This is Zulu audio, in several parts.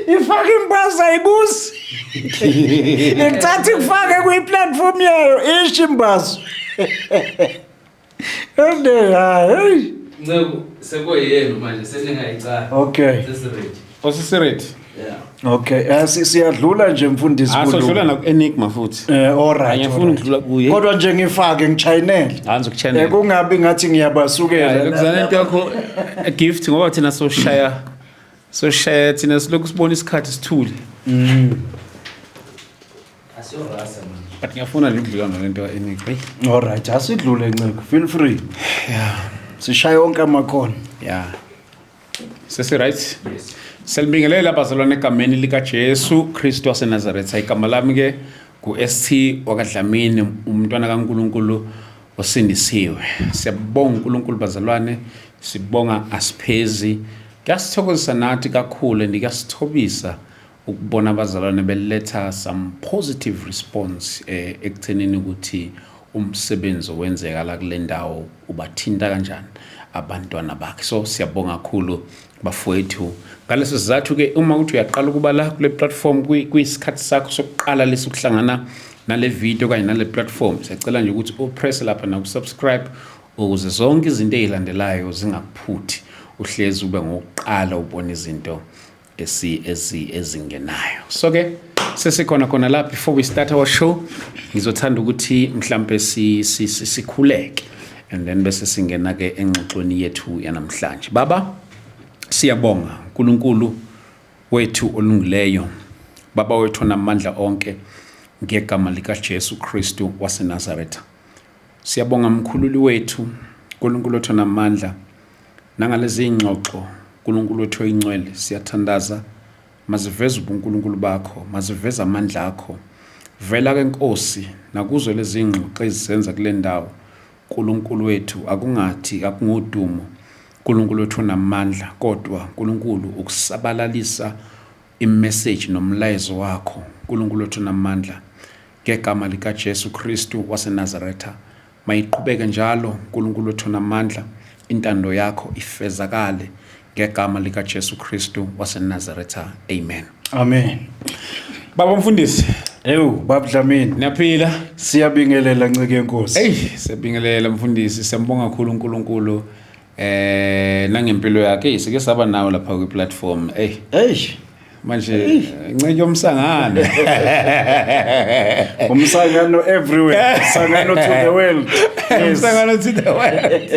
Ifaka imbaza ayikuzi. Ikuthatha ikufake kwi-platform yayo isho imbazo. Ende hayi. Nceku sekuyenu manje seningayicala. Okay. Sesiready. Osisiready. Yeah. Okay, siyadlula nje mfundisi Ah, kulungu. sodlula naku Enigma futhi. All right. Angifuni all right. ukudlula kuye. Kodwa nje ngifake ngichayinele. Ah, ngizokuchannel. Kungabi ngathi ngiyabasukela. Lokuzana into yakho a gift ngoba thina soshaya thina silokhu sibona isikhathi sithule. Asiyorasa manje. But ngiyafuna nje ukudlula nalento ka Enigma. Hey. All right, asidlule nceko. Feel free. Yeah. Sishaye wonke amakhona. Yeah. Sesi right? Yes. Selibingelela abazalwane egameni lika Jesu Kristu waseNazaretha. Igama lami ke ku-ST wakaDlamini, umntwana kaNkulunkulu osindisiwe. Siyabonga uNkulunkulu bazalwane, sibonga asiphezi. Kuyasithokozisa nathi kakhulu and kuyasithobisa ukubona abazalwane beletha some positive response ekuthenini ukuthi umsebenzi owenzeka la kule ndawo ubathinta kanjani abantwana bakhe. So siyabonga kakhulu bafowethu. Ngaleso sizathu ke, uma uthi uyaqala ukuba la kule platform, kuyisikhathi sakho sokuqala lesi ukuhlangana nale video kanye nale platform, siyacela nje ukuthi upress lapha na subscribe ukuze zonke izinto ezilandelayo zingakuphuthi, uhlezi ube ngokuqala ubona izinto esi esi ezingenayo. So ke sesikhona khona la. Before we start our show, ngizothanda ukuthi mhlambe sikhuleke and then bese singena ke engxoxweni yethu yanamhlanje. Baba, siyabonga uNkulunkulu wethu olungileyo, baba wethu onamandla onke, ngegama lika Jesu Kristu waseNazaretha. Siyabonga mkhululi wethu, uNkulunkulu wethu onamandla, nangalezi ingxoxo. uNkulunkulu wethu oyingcwele, siyathandaza, maziveze ubuNkulunkulu bakho, maziveze amandla akho. Vela ke Nkosi nakuzo lezi ingxoxo ezisenza kule ndawo. uNkulunkulu wethu, akungathi akungodumo, uNkulunkulu wethu onamandla, kodwa uNkulunkulu ukusabalalisa imessage nomlayezo wakho, uNkulunkulu wethu onamandla, ngegama lika Jesu Kristu waseNazaretha. Mayiqhubeke njalo, uNkulunkulu wethu onamandla, intando yakho ifezakale ngegama lika Jesu Kristu waseNazaretha. Amen. Amen. Baba mfundisi. Ewu, Baba Dlamini. Niyaphila? Siyabingelela nceke yenkosi. Hey, siyabingelela mfundisi, siyambonga kakhulu uNkulunkulu nangempilo yakhe. Hey, sike saba nawe lapha kwi platform. Hey. Hey. Manje nceke yomsangano. Umsangano everywhere. Umsangano to the world. Yes. Umsangano to the world.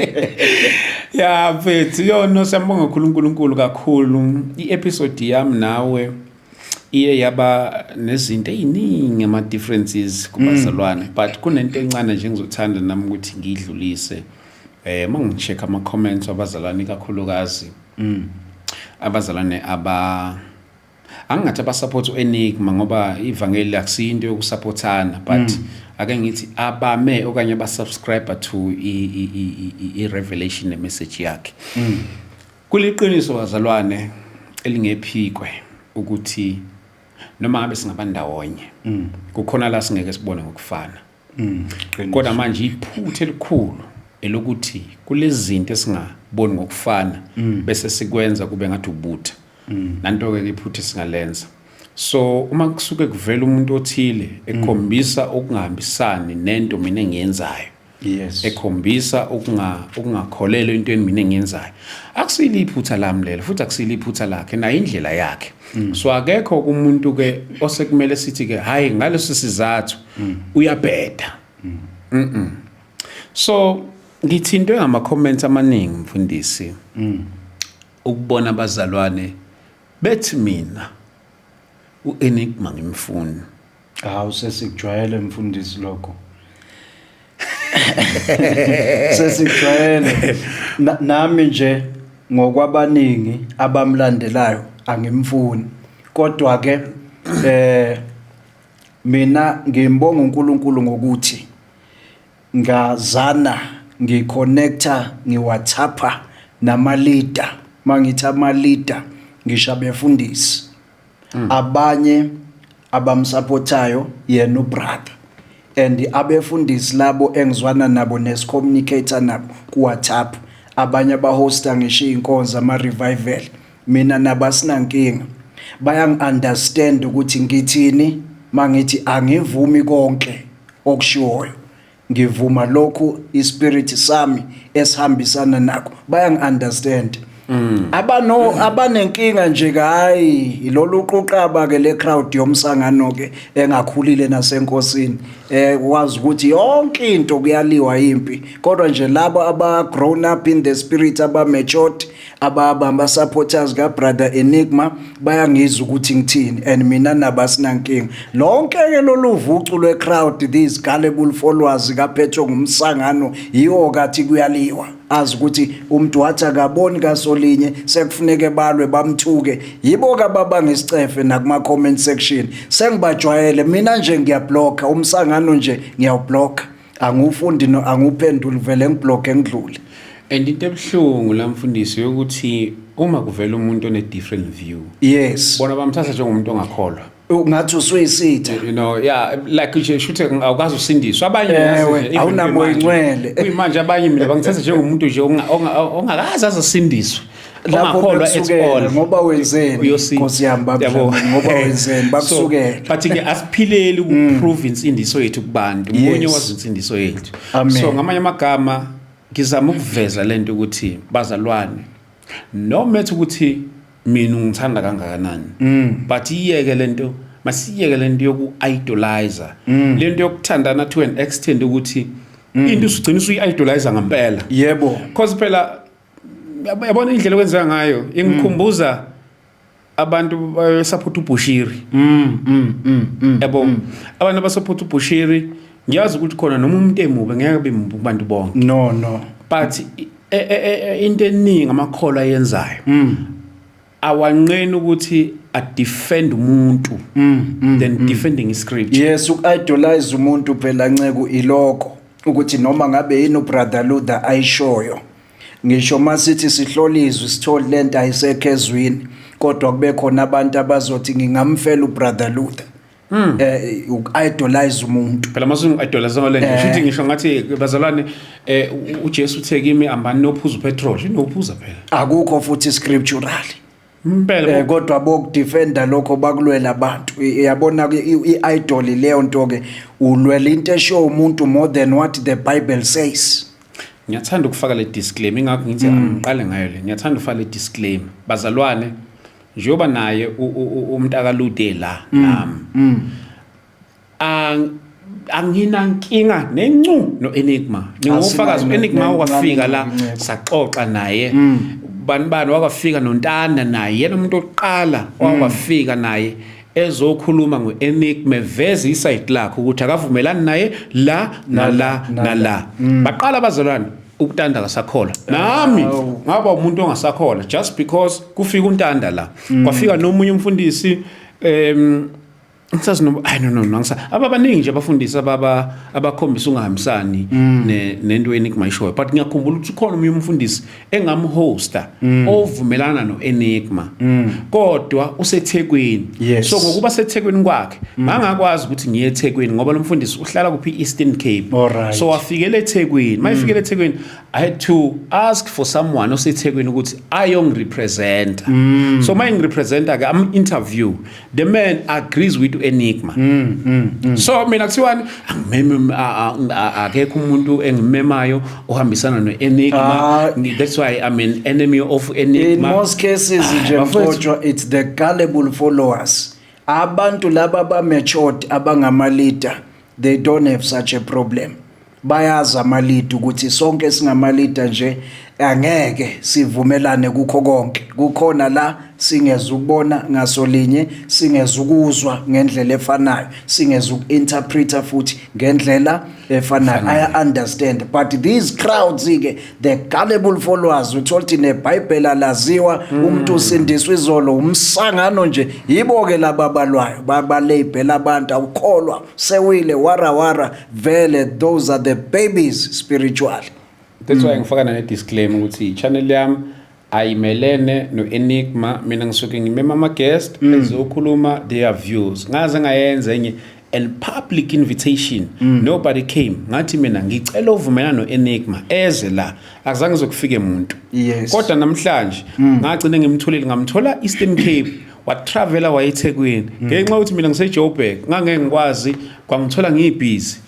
Ya mfethu, yo no, siyambonga kakhulu uNkulunkulu kakhulu. I-episode yami nawe iye yaba nezinto eziningi, ama differences kubazalwane, but kunento encane nje engizothanda nami ukuthi ngiyidlulise. Mangicheck ama comments wabazalwane, kakhulukazi abazalwane aba angingathi abasupport uEnigma, ngoba ivangeli akusiyinto yokusupportana, but ake ngithi abame okanye abasubscribe to i revelation nemessage yakhe. Kuliqiniso bazalwane elingephikwe ukuthi noma ngabe singabandawonye, kukhona la singeke sibone ngokufana. Kodwa manje iphutha elikhulu elokuthi kulezi zinto esingaboni ngokufana bese sikwenza kube ngathi ubutha. Nanto ke iphutha esingalenza. So uma kusuke kuvela umuntu othile ekhombisa ukungahambisani nento mina engiyenzayo, ekhombisa ukungakholelwa entweni mina engiyenzayo, akusile iphutha lami lelo, futhi akusile iphutha lakhe, nayo indlela yakhe. So akekho kumuntu ke osekumele sithi ke hayi, ngaleso sizathu uyabheda. So ngithintwe ngama comments amaningi mfundisi, ukubona abazalwane bethi mina uEnigma ngimfuni. Hawu, sesikujwayele mfundisi lokho. Sesikujwayele. Nami nje ngokwabaningi abamlandelayo angimfuni. Kodwa ke mina ngimbonga uNkulunkulu ngokuthi ngazana, ngiconnecta, ngiWhatsAppa nama leader. Mangithi ama leader, ngisho abefundisi abanye abamsupportayo yena ubrother, and abefundisi labo engizwana nabo nesicommunicator nabo ku WhatsApp, abanye abahosta ngisho inkonzo ama revival, mina nabasinankinga. Bayangi-understand ukuthi ngithini mangithi angivumi konke okushiwoyo, ngivuma lokhu ispirit sami esihambisana nakho. Bayangi-understand. Abano abanenkinga nje, hayi, ilolu quqaba ke le crowd yomsangano ke engakhulile nasenkosini, wazi ukuthi yonke into kuyaliwa impi. Kodwa nje labo aba grown up in the spirit, aba matured, ababa supporters ka Brother Enigma, bayangizwa ukuthi ngithini, and mina nabasinankinga. Lonke ke lolu vucu lwe crowd, these gullible followers kaphethwe ngumsangano, yiwo kathi kuyaliwa, azi ukuthi umuntu wathi akaboni kasolinye, sekufuneke balwe bamthuke. Yibo ke babangisicefe nakuma comment section. Sengibajwayele mina nje, ngiyablocka umsangano nje, ngiyawublocka, angiwufundi, no, angiwuphenduli, vele ngiblocke ngidlule. And into ebuhlungu la, mfundisi, yokuthi uma kuvela umuntu one different view, bona bamthatha njengomuntu ongakholwa. Ungathi usuyisitha. Yeah, like nje shuthe awukazi usindiswa abanye. Ewe, nje, even awunamoya kuyimanje. ingcwele. Kuyimanje abanye mina bangithatha njengomuntu nje ongakaze azosindiswa, Lapho ongakholwa at bekusukela all. ngoba wenzeni? Uyosindiswa. Nkosi yami, Yabo. Baba, ngoba wenzeni? Bakusukela. So, but ke asiphileli ukuprove insindiso yethu kubantu. Munye wazi insindiso yethu. Amen. So ngamanye amagama ngizama ukuveza lento ukuthi bazalwane, no matter ukuthi mina ungithanda kangakanani, but iyeke lento, masiyeke lento yoku-idolizer, lento yokuthandana to an extent ukuthi into usugcina usuyi-idolizer ngempela. Cause phela yabona indlela okwenzeka ngayo ingikhumbuza abantu basapota uBushiri. Yabo, abantu abasapota uBushiri, ngiyazi ukuthi khona noma umuntu emubi ngeke abe mubi kubantu bonke. No. But into eningi amakholwa ayenzayo, awanqeni ukuthi adefend umuntu than defending iscripture. Yes, uku-idolize umuntu phela, nceku, ilokho ukuthi noma ngabe yini uBrother Luther ayishoyo, ngisho masithi sihlola izwi, sithole lento ayisekho ezwini, kodwa kube khona abantu abazothi ngingamfela uBrother Luther. Uku-idolize umuntu. Phela mase ungi-idolize ngale nto, shuthi ngisho ngathi bazalwane, uJesu uthe kimi ambani nophuza upetrol, inophuza phela. Akukho futhi scriptural. Impela. Kodwa bokudefenda lokho, bakulwela abantu. Uyabona ke i-idol leyo nto ke, ulwela into esho umuntu more than what the Bible says. Ngiyathanda ukufaka le disclaimer, ingakho ngithi angiqale ngayo le. Ngiyathanda ukufaka le disclaimer, bazalwane, njengoba naye umntaka Lude la nami, anginankinga nencu no Enigma, ningufakazi. Asinayo Enigma wakafika la, incebo. Saxoxa naye, bani bani wakafika, noNtanda naye, yena umuntu oqala wakafika naye ezokhuluma ngo-Enigma, eveza iside lakhe ukuthi akavumelani naye la nala nala. Baqala abazalwane, uNtanda akasakholwa, nami Awu. ngaba umuntu ongasakholwa just because kufika uNtanda la, kwafika nomunye umfundisi, ngisazi noma, I don't know, ngisa ababaningi nje abafundisi ababa abakhombisa ungahambisani nento Enigma ishoyo, but ngiyakhumbula ukuthi ukhona omunye umfundisi engamhosta ovumelana noEnigma, kodwa useThekwini. So ngokuba seThekwini kwakhe, ngangakwazi ukuthi ngiye eThekwini ngoba lo mfundisi uhlala kuphi? Eastern Cape. So wafikela eThekwini, mayifikela eThekwini, I had to ask for someone oseThekwini ukuthi ayongirepresenta. So mayingirepresenta ke, am interview, the man agrees with Enigma. So mina kuthiwani? Angimeme, akekho umuntu engimemayo ohambisana noEnigma. Ah. That's why I'm an enemy of In Enigma. most cases nje, bafowethu. mfowethu, it's the gullible followers. Abantu laba aba-matured, abangama-leader, they don't have such a problem. Bayazi ama-leader ukuthi sonke singama-leader nje, angeke sivumelane kukho konke. Kukhona la singezukubona ngasolinye, singezukuzwa ngendlela efanayo, singezuku-interpreta futhi ngendlela efanayo. I understand, but these crowds ke, the gullible followers, uthola ukuthi neBhayibheli alaziwa, umuntu usindiswa izolo, umsangano nje. Yibo ke laba abalwayo, babalabel abantu, awukholwa, sewile, wara wara. Vele those are the babies spiritually. That's why ngifaka nale disclaimer ukuthi channel yami ayimelene no-Enigma. Mina ngisuke ngimema ama-guest ezokhuluma their views. Ngaze ngayenza enye and public invitation, nobody came. Ngathi mina ngicela uvumelana no-Enigma eze la, akuzange zokufike muntu. Kodwa namhlanje ngagcine ngimtholile, ngamthola Eastern Cape. Watravela wayeThekwini ngenxa yokuthi mina ngiseJoburg, ngangeke ngikwazi, kwangithola ngiyibhizi,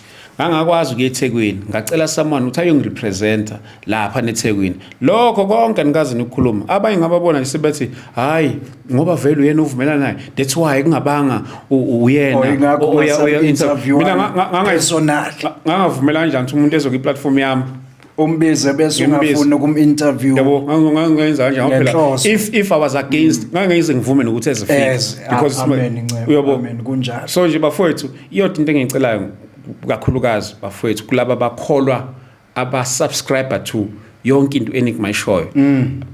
ngangakwazi ukuya eThekwini. Ngacela someone ukuthi ayongirepresenta lapha neThekwini. Lokho konke nikaze nikukhuluma. Abanye ngababona nje sebethi, hayi, ngoba vele uyena uvumelana naye, that's why kungabanga uyena. Oh, ingakho Mina personal. Ngangavumela kanjani ukuthi umuntu ezo kwi-platform yami Umbize bese Ngimbize. ungafuni ukum-interview? Yabo, ngangenza kanjani ngoba phela Ngenhloso. if I was against, ngangeke ngivume nokuthi ezifike. Yes, amen, Ncebo, Uyabo, amen, kunjalo. So nje bafowethu, iyodwa into engiyicelayo kakhulukazi bafowethu, kulaba bakholwa aba-subscriber to yonke into Enigma ishoyo,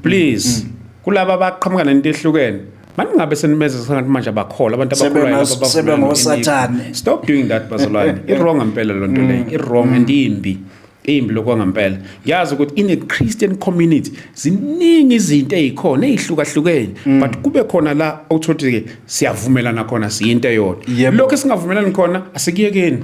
please, kulaba abaqhamuka nento ehlukene, maningabe senimeze sengathi manje abakholwa abantu abakholwayo laba abavumelana Sebengosathane. no-Enigma. Stop doing that, bazalwane. I-wrong ngempela loo nto leyo, i-wrong and imbi, imbi lokho ngempela. Ngiyazi ukuthi in a Christian community ziningi izinto ey'khona ey'hlukahlukene, but kube khona la okuthothi-ke siyavumelana khona, siyinto eyodwa. Lokho esingavumelani khona asikuyekeni,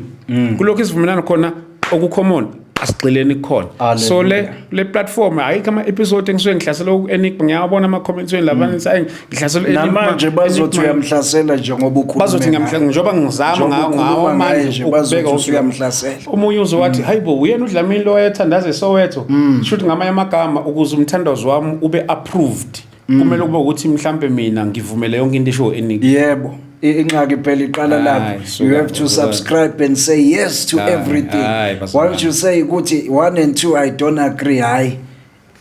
kulokho esivumelana khona okucommon asigxileni kukhona. So le le platform ayikho ama-episode engisuke ngihlasela u-Enigma. Ngiyawabona ama-comments wenu labanye nithi, "Hayi, ngihlasela u-Enigma, Namanje bazothi Enigma." uyamhlasela njengoba ukhulume Bazothi ngaye. ngiyamhlasela njengoba ngizama Njengoba ngawo ukhuluma ngawo ngaye amandla nje, ukubeka bazothi usuku. usuyamhlasela. Omunye uzowathi, hayi bo, uyena uDlamini lo wayethandaza eSoweto. Shuthi ngamanye amagama, ukuze umthandazo wami ube approved, kumele kube ukuthi mhlambe mina ngivumele yonke into esho Enigma. Yebo, ingxaki phela iqala Hayi, lapho. suka, You have to bazalwane. subscribe and say yes to Hayi, everything. hayi, bazalwane. Once you say ukuthi 1 and 2 I don't agree, hayi,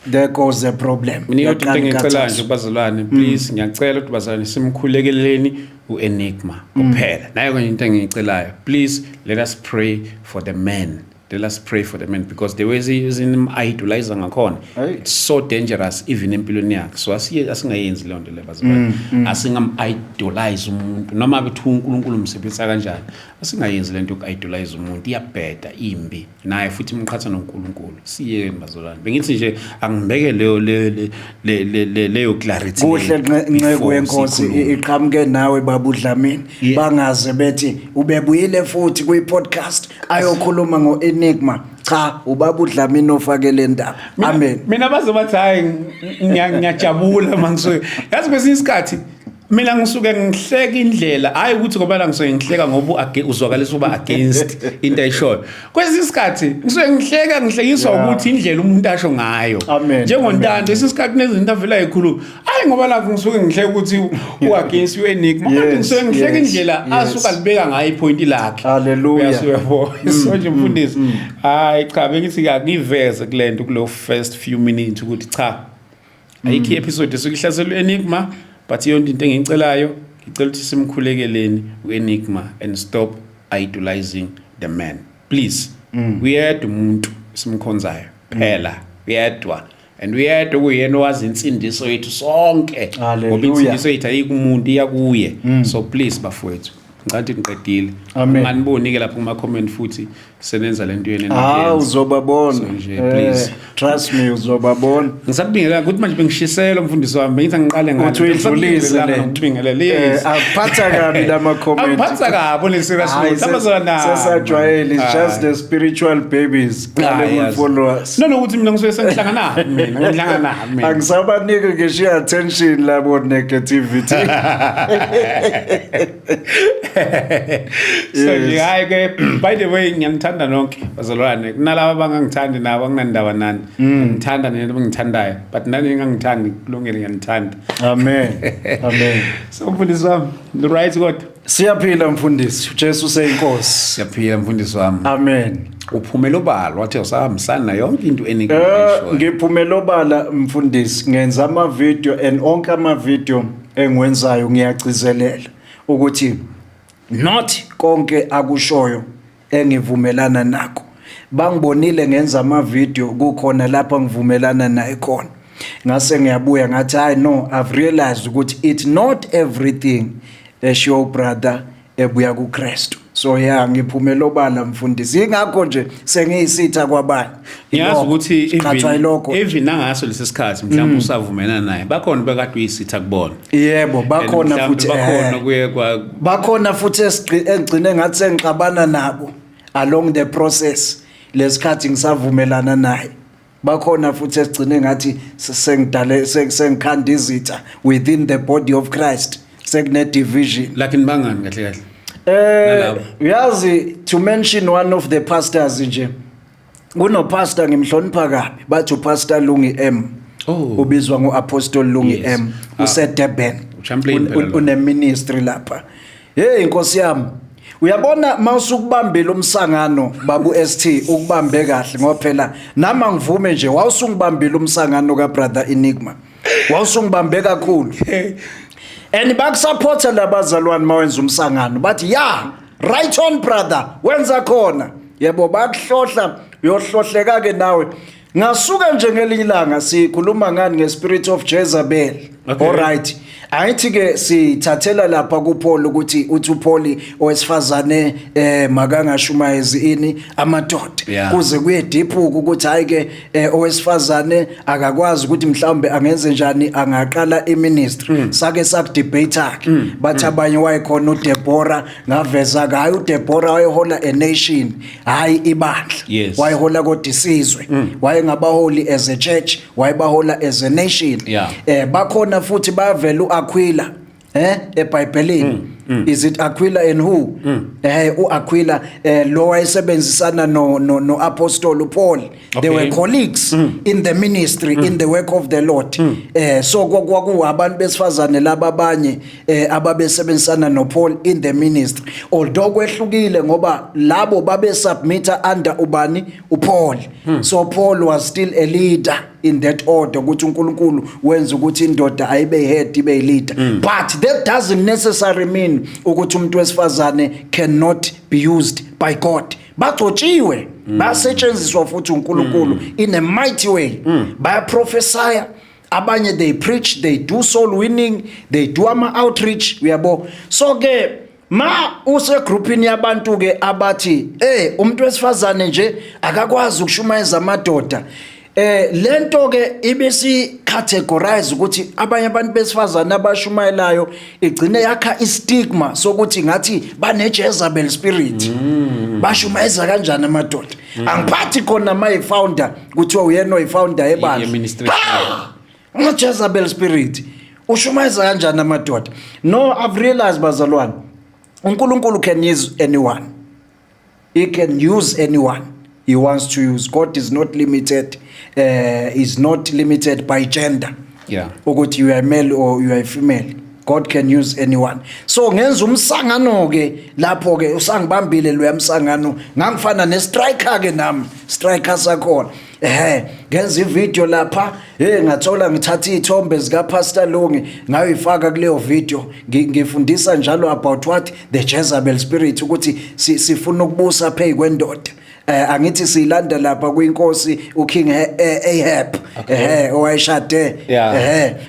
there goes the problem. Mina iyodwa into Yaqala engiyicelayo inkathazo. nje kubazalwane, please, ngiyacela ukuthi bazalwane simkhulekeleni u-Enigma kuphela. Nayo kanye into engiyicelayo, please, let us pray for the man. Let us pray for the man, because the way idolize ngakhona, Hayi. it's so dangerous even empilweni yakhe. So asingayenzi leyo nto leyo, bazalwane. Asingam-idolize umuntu noma bethu uNkulunkulu umsebenzisa kanjani. Asingayenzi lento yoku-idolize umuntu, iyabheda, imbi naye futhi imqhatha noNkulunkulu. Siyeke bazalwane. Bengithi nje angibeke leyo leyo clarity Kuhle, leyo nceku before yenkosi, sikhulume. iqhamuke nawe baba uDlamini. Bangaze bethi ubebuyile futhi kwi-podcast ayokhuluma ngo-Enigma. Cha, ubaba uDlamini ofake le ndaba. Amen. Mina baze bathi, hayi, ngiyajabula mangisuke. Yazi, kwesinye isikhathi mina ngisuke ngihleka indlela, hayi ukuthi ngoba la ngisuke ngihleka ngoba uzwakalisa uba against into ayishoyo. Kwesinye isikhathi ngisuke ngihleka, ngihlekiswa ukuthi indlela umuntu asho ngayo. Amen. Njengontando, kwesinye isikhathi kunezinto avela ayikhuluma, hayi ngoba lapho ngisuke ngihleka ukuthi u-against u-Enigma, kodwa ngisuke ngihleka indlela asuka libeka ngayo ipoint lakhe. Hallelujah. Uyabo, so nje mfundisi, hayi cha, bengithi akuyiveze kule nto kulo first few minutes ukuthi cha, ayikho i-episode esuke ihlasela u-Enigma, but iyonke into engiyicelayo, ngicela ukuthi simkhulekeleni u-Enigma and stop idolizing the man, please. Uyedwa umuntu simkhonzayo phela, uyedwa, and uyedwa kuyena owazi insindiso yethu sonke, ngoba Hallelujah. insindiso yethu ayikho umuntu, iya kuye. So please bafowethu, ngicathi ngiqedile. Amen. Unganiboni ke lapho kuma comment futhi senenza lento yenu Ah, eniyenza. uzobabona. So nje, please. Trust me, uzobabona. Ngisakubingelela ukuthi manje bengishisela umfundisi wami, bengithi angiqale ngalo. Uthi uyidlulise le nto. Ngikubingelele, yes. Akuphatha kabi lama comment. Akuphatha kabi on a serious Hayi, note. Abazalwane. Sesajwayele, it's just the spiritual babies. Hayi, Qale yazi. followers. Nanokuthi mina ngisuke sengihlangana mina, ngihlangana mina. Angisabaniki ngisho i-attention labo negativity. So nje, Yes. hayi ke, by the way, ngiyanithanda nonke bazalwane. Kunalaba abangangithandi nabo anginandaba nani. Ngithanda nina abangithandayo, but nani ningangithandi kulungile, ngiyanithanda. Amen. Amen. So mfundisi wami, right kodwa? Siyaphila mfundisi. Jesu useyinkosi. Siyaphila mfundisi wami. Amen. Uphumela obala wathi usahambisana nayo yonke into Eh, ngiphumela obala mfundisi, ngenza ama video and onke ama video engiwenzayo ngiyagcizelela ukuthi not konke akushoyo engivumelana nakho. Bangibonile ngenza ama video, kukhona lapha ngivumelana naye khona, ngase ngiyabuya ngathi, hayi no, I've realized ukuthi it's not everything eshow brother ebuya kuKristu. So yeah, ngiphumela obala mfundisi, ingakho nje sengiyisitha kwabanye. Ngiyazi Yilokho, ukuthi siqhathwa even yilokho. Even nangaso lesi sikhathi mhlawumbe usavumelana naye, bakhona bekade uyisitha kubona. Yebo, bakhona. And mhlawumbe Futhi bakhona kuye kwa bakhona futhi engigcine ngathi sengixabana nabo along the process lesikhathi ngisavumelana naye. Bakhona futhi esigcine ngathi sengidale, sengikhanda izitha within the body of Christ. Sekune division. Lakini bangani kahle kahle? Nalabo. Uyazi, to mention one of the pastors nje, kuno pastor ngimhlonipha kabi, bathi uPastor Lungi M. Oh. Ubizwa nguApostle Lungi M, use Durban. Uchamplain phela lo. Une ministry lapha. Hey, inkosi yami, uyabona mawusukubambile umsangano, babu ST, ukubambe kahle, ngoba phela nami angivume nje, wawusungibambile umsangano ka Brother Enigma, wawusungibambe kakhulu, and bakusupporta labazalwane mawenza umsangano, bathi, "Yeah, right on, brother, wenza khona." Yebo, bakuhlohla, uyohlohleka ke nawe. Ngasuka nje ngelinye ilanga sikhuluma ngani, ngespirit of Jezebel. Alright, ayithi ke sithathela lapha kuPaul ukuthi uthi uPaul owesifazane makangashumayezi ini amadoda, kuze kuye deep ukuthi hayi ke, owesifazane akakwazi ukuthi mhlawumbe angenze njani, angaqala iministry. Sake sakudebate ke, bathi abanye wayekhona uDeborah. Ngaveza ke, hayi, uDeborah wayehola a nation, hayi ibandla. Wayehola kodwa isizwe, wayengabaholi as a church, wayebahola as a nation. Bakhona futhi bayavela uAquila eBhayibhelini. Is it Aquila and who? UAquila lo wayesebenzisana no apostle Paul. They were colleagues in the ministry, in the work of the Lord. So kwaku abantu besifazane laba abanye ababesebenzisana no Paul in the ministry, although kwehlukile ngoba labo babe submita under ubani? UPaul. So Paul was still a leader in that order, ukuthi uNkulunkulu wenza ukuthi indoda ayibe head, ibe leader, but that doesn't necessarily mean ukuthi umuntu wesifazane cannot be used by God. Bagcotshiwe, basetshenziswa futhi uNkulunkulu in a mighty way. Bayaprophesy abanye, they preach, they do soul winning, they do ama outreach, uyabo. So ke ma usegroupini yabantu ke abathi umuntu wesifazane nje akakwazi ukushumayeza amadoda, lento ke ibisi categorize ukuthi abanye abantu besifazane abashumayelayo igcine yakha istigma sokuthi ngathi bane Jezebel spirit, bashumayeza kanjani amadoda. Angiphathi khona my founder, kuthiwa uyena oyifounder ebandla Ye-ministry. Jezebel spirit, ushumayeza kanjani amadoda? No, I've realized, bazalwane, uNkulunkulu can use anyone. He can use anyone he wants to use. God is not limited, is not limited by gender, ukuthi you are male or you are female. God can use anyone. So ngenza umsangano ke lapho ke, usangibambile lo yamsangano, ngangifana ne striker ke nami, striker sakhona. Ngenza ivideo lapha, hey, ngathola ngithatha izithombe zika Pastor Lungi, ngayifaka kuleyo video. Ngifundisa njalo about what? The Jezebel spirit, ukuthi sifuna ukubusa phezu kwendoda. Angithi silanda lapha kwinkosi uKing Ahab, owayeshade.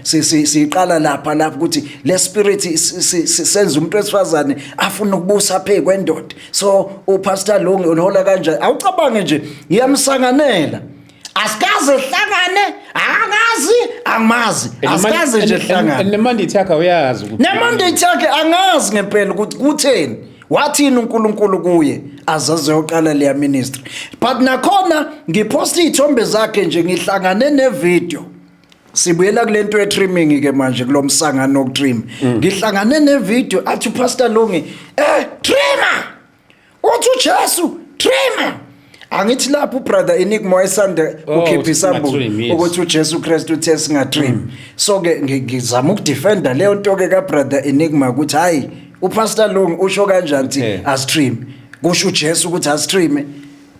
Siqala lapha ukuthi le spirit senza umuntu wesifazane afuna ukubusa phezu kwendoda. So uPastor Lungi ulihola kanjani? Awucabange nje, ngiyamsanganela, asikaze hlangane, angazi, angimazi, asikaze nje hlangane. Nemandate yakhe uyazi ukuthi Nemandate yakhe angazi ngempela ukuthi kutheni, wathini uNkulunkulu kuye azaze yoqala leya ministry. But nakhona ngiposta izithombe zakhe nje, ngihlangane nevideo. Sibuyela kulento ye-trimming ke manje, kulomsangano wokutrim. Ngihlangane nevideo athi uPastor Lungi, trimmer, uthi uJesu trimmer. Angithi lapho ubrother Enigma wayesanda Oh, ukhipha uthi isambulo singatrim, yes. ukuthi uJesu Kristu uthe singatrim. So ke ngizama ukudefenda leyo nto ke ka brother Enigma ukuthi hayi, uPastor Lungi usho kanjani ukuthi asitrim? Kusho uJesu ukuthi asitrim?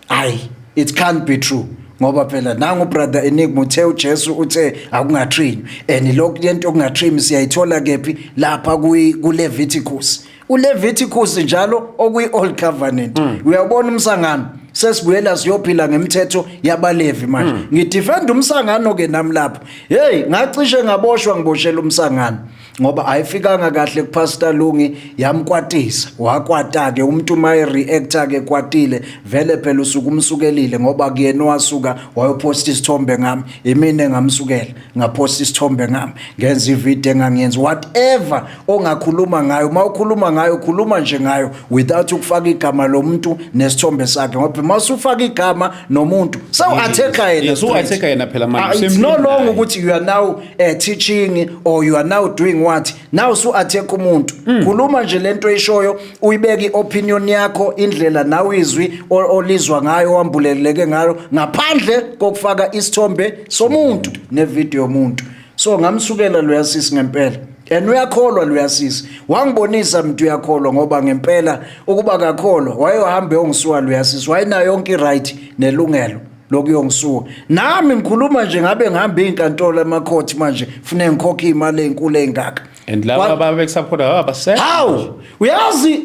Hayi, it can't be true, ngoba phela nangu brother Enigma uthe uJesu uthe akungatrim, and lokhu lento okungatrim siyayithola kephi? Lapha ku Leviticus, uLeviticus njalo okuyi Old Covenant. Uyabona umsangano, sesibuyela siyophila ngemithetho yabaLevi manje. Ngidefend umsangano ke nami lapho. Hey, ngacishe ngaboshwa, ngiboshela umsangano, ngoba ayifikanga kahle kuPastor Lungi, yamkwatisa, wakwata ke umuntu. Maye reactor ke kwatile vele phela, usuku umsukelile, ngoba kuyena wasuka wayoposta isithombe ngami, imina engamsukela ngaposta isithombe ngami, ngenza ivideo engangiyenza. Whatever ongakhuluma ngayo, mawukhuluma ngayo, khuluma nje ngayo without ukufaka igama lomuntu nesithombe sakhe, ngoba mawusufaka igama nomuntu, sewu-attack-a yena Yes, straight. u-attack-a yena phela manje. Ah, it's no Usemphini longer naye. ukuthi you are now teaching or you are now doing. Attacking what? Now usu attack umuntu. Khuluma nje lento oyishoyo, uyibeke iopinion yakho, indlela nawe izwi olizwa ngayo, wambuleleke ngayo, ngaphandle kokufaka isithombe somuntu nevideo yomuntu. So ngamsukela loya sisi ngempela. And uyakholwa loya sisi, wangibonisa mntu uyakholwa, ngoba ngempela ukuba kakholwa wayehambe yongisuka loya sisi, wayenayo yonke i-right nelungelo lokuyongisuka. Nami ngikhuluma nje ngabe ngihamba iy'nkantolo, emakhothi manje funeke ngikhokhe iy'mali ey'nkulu ey'ngaka. And laba babekusupporta abasekho. Hawu, uyazi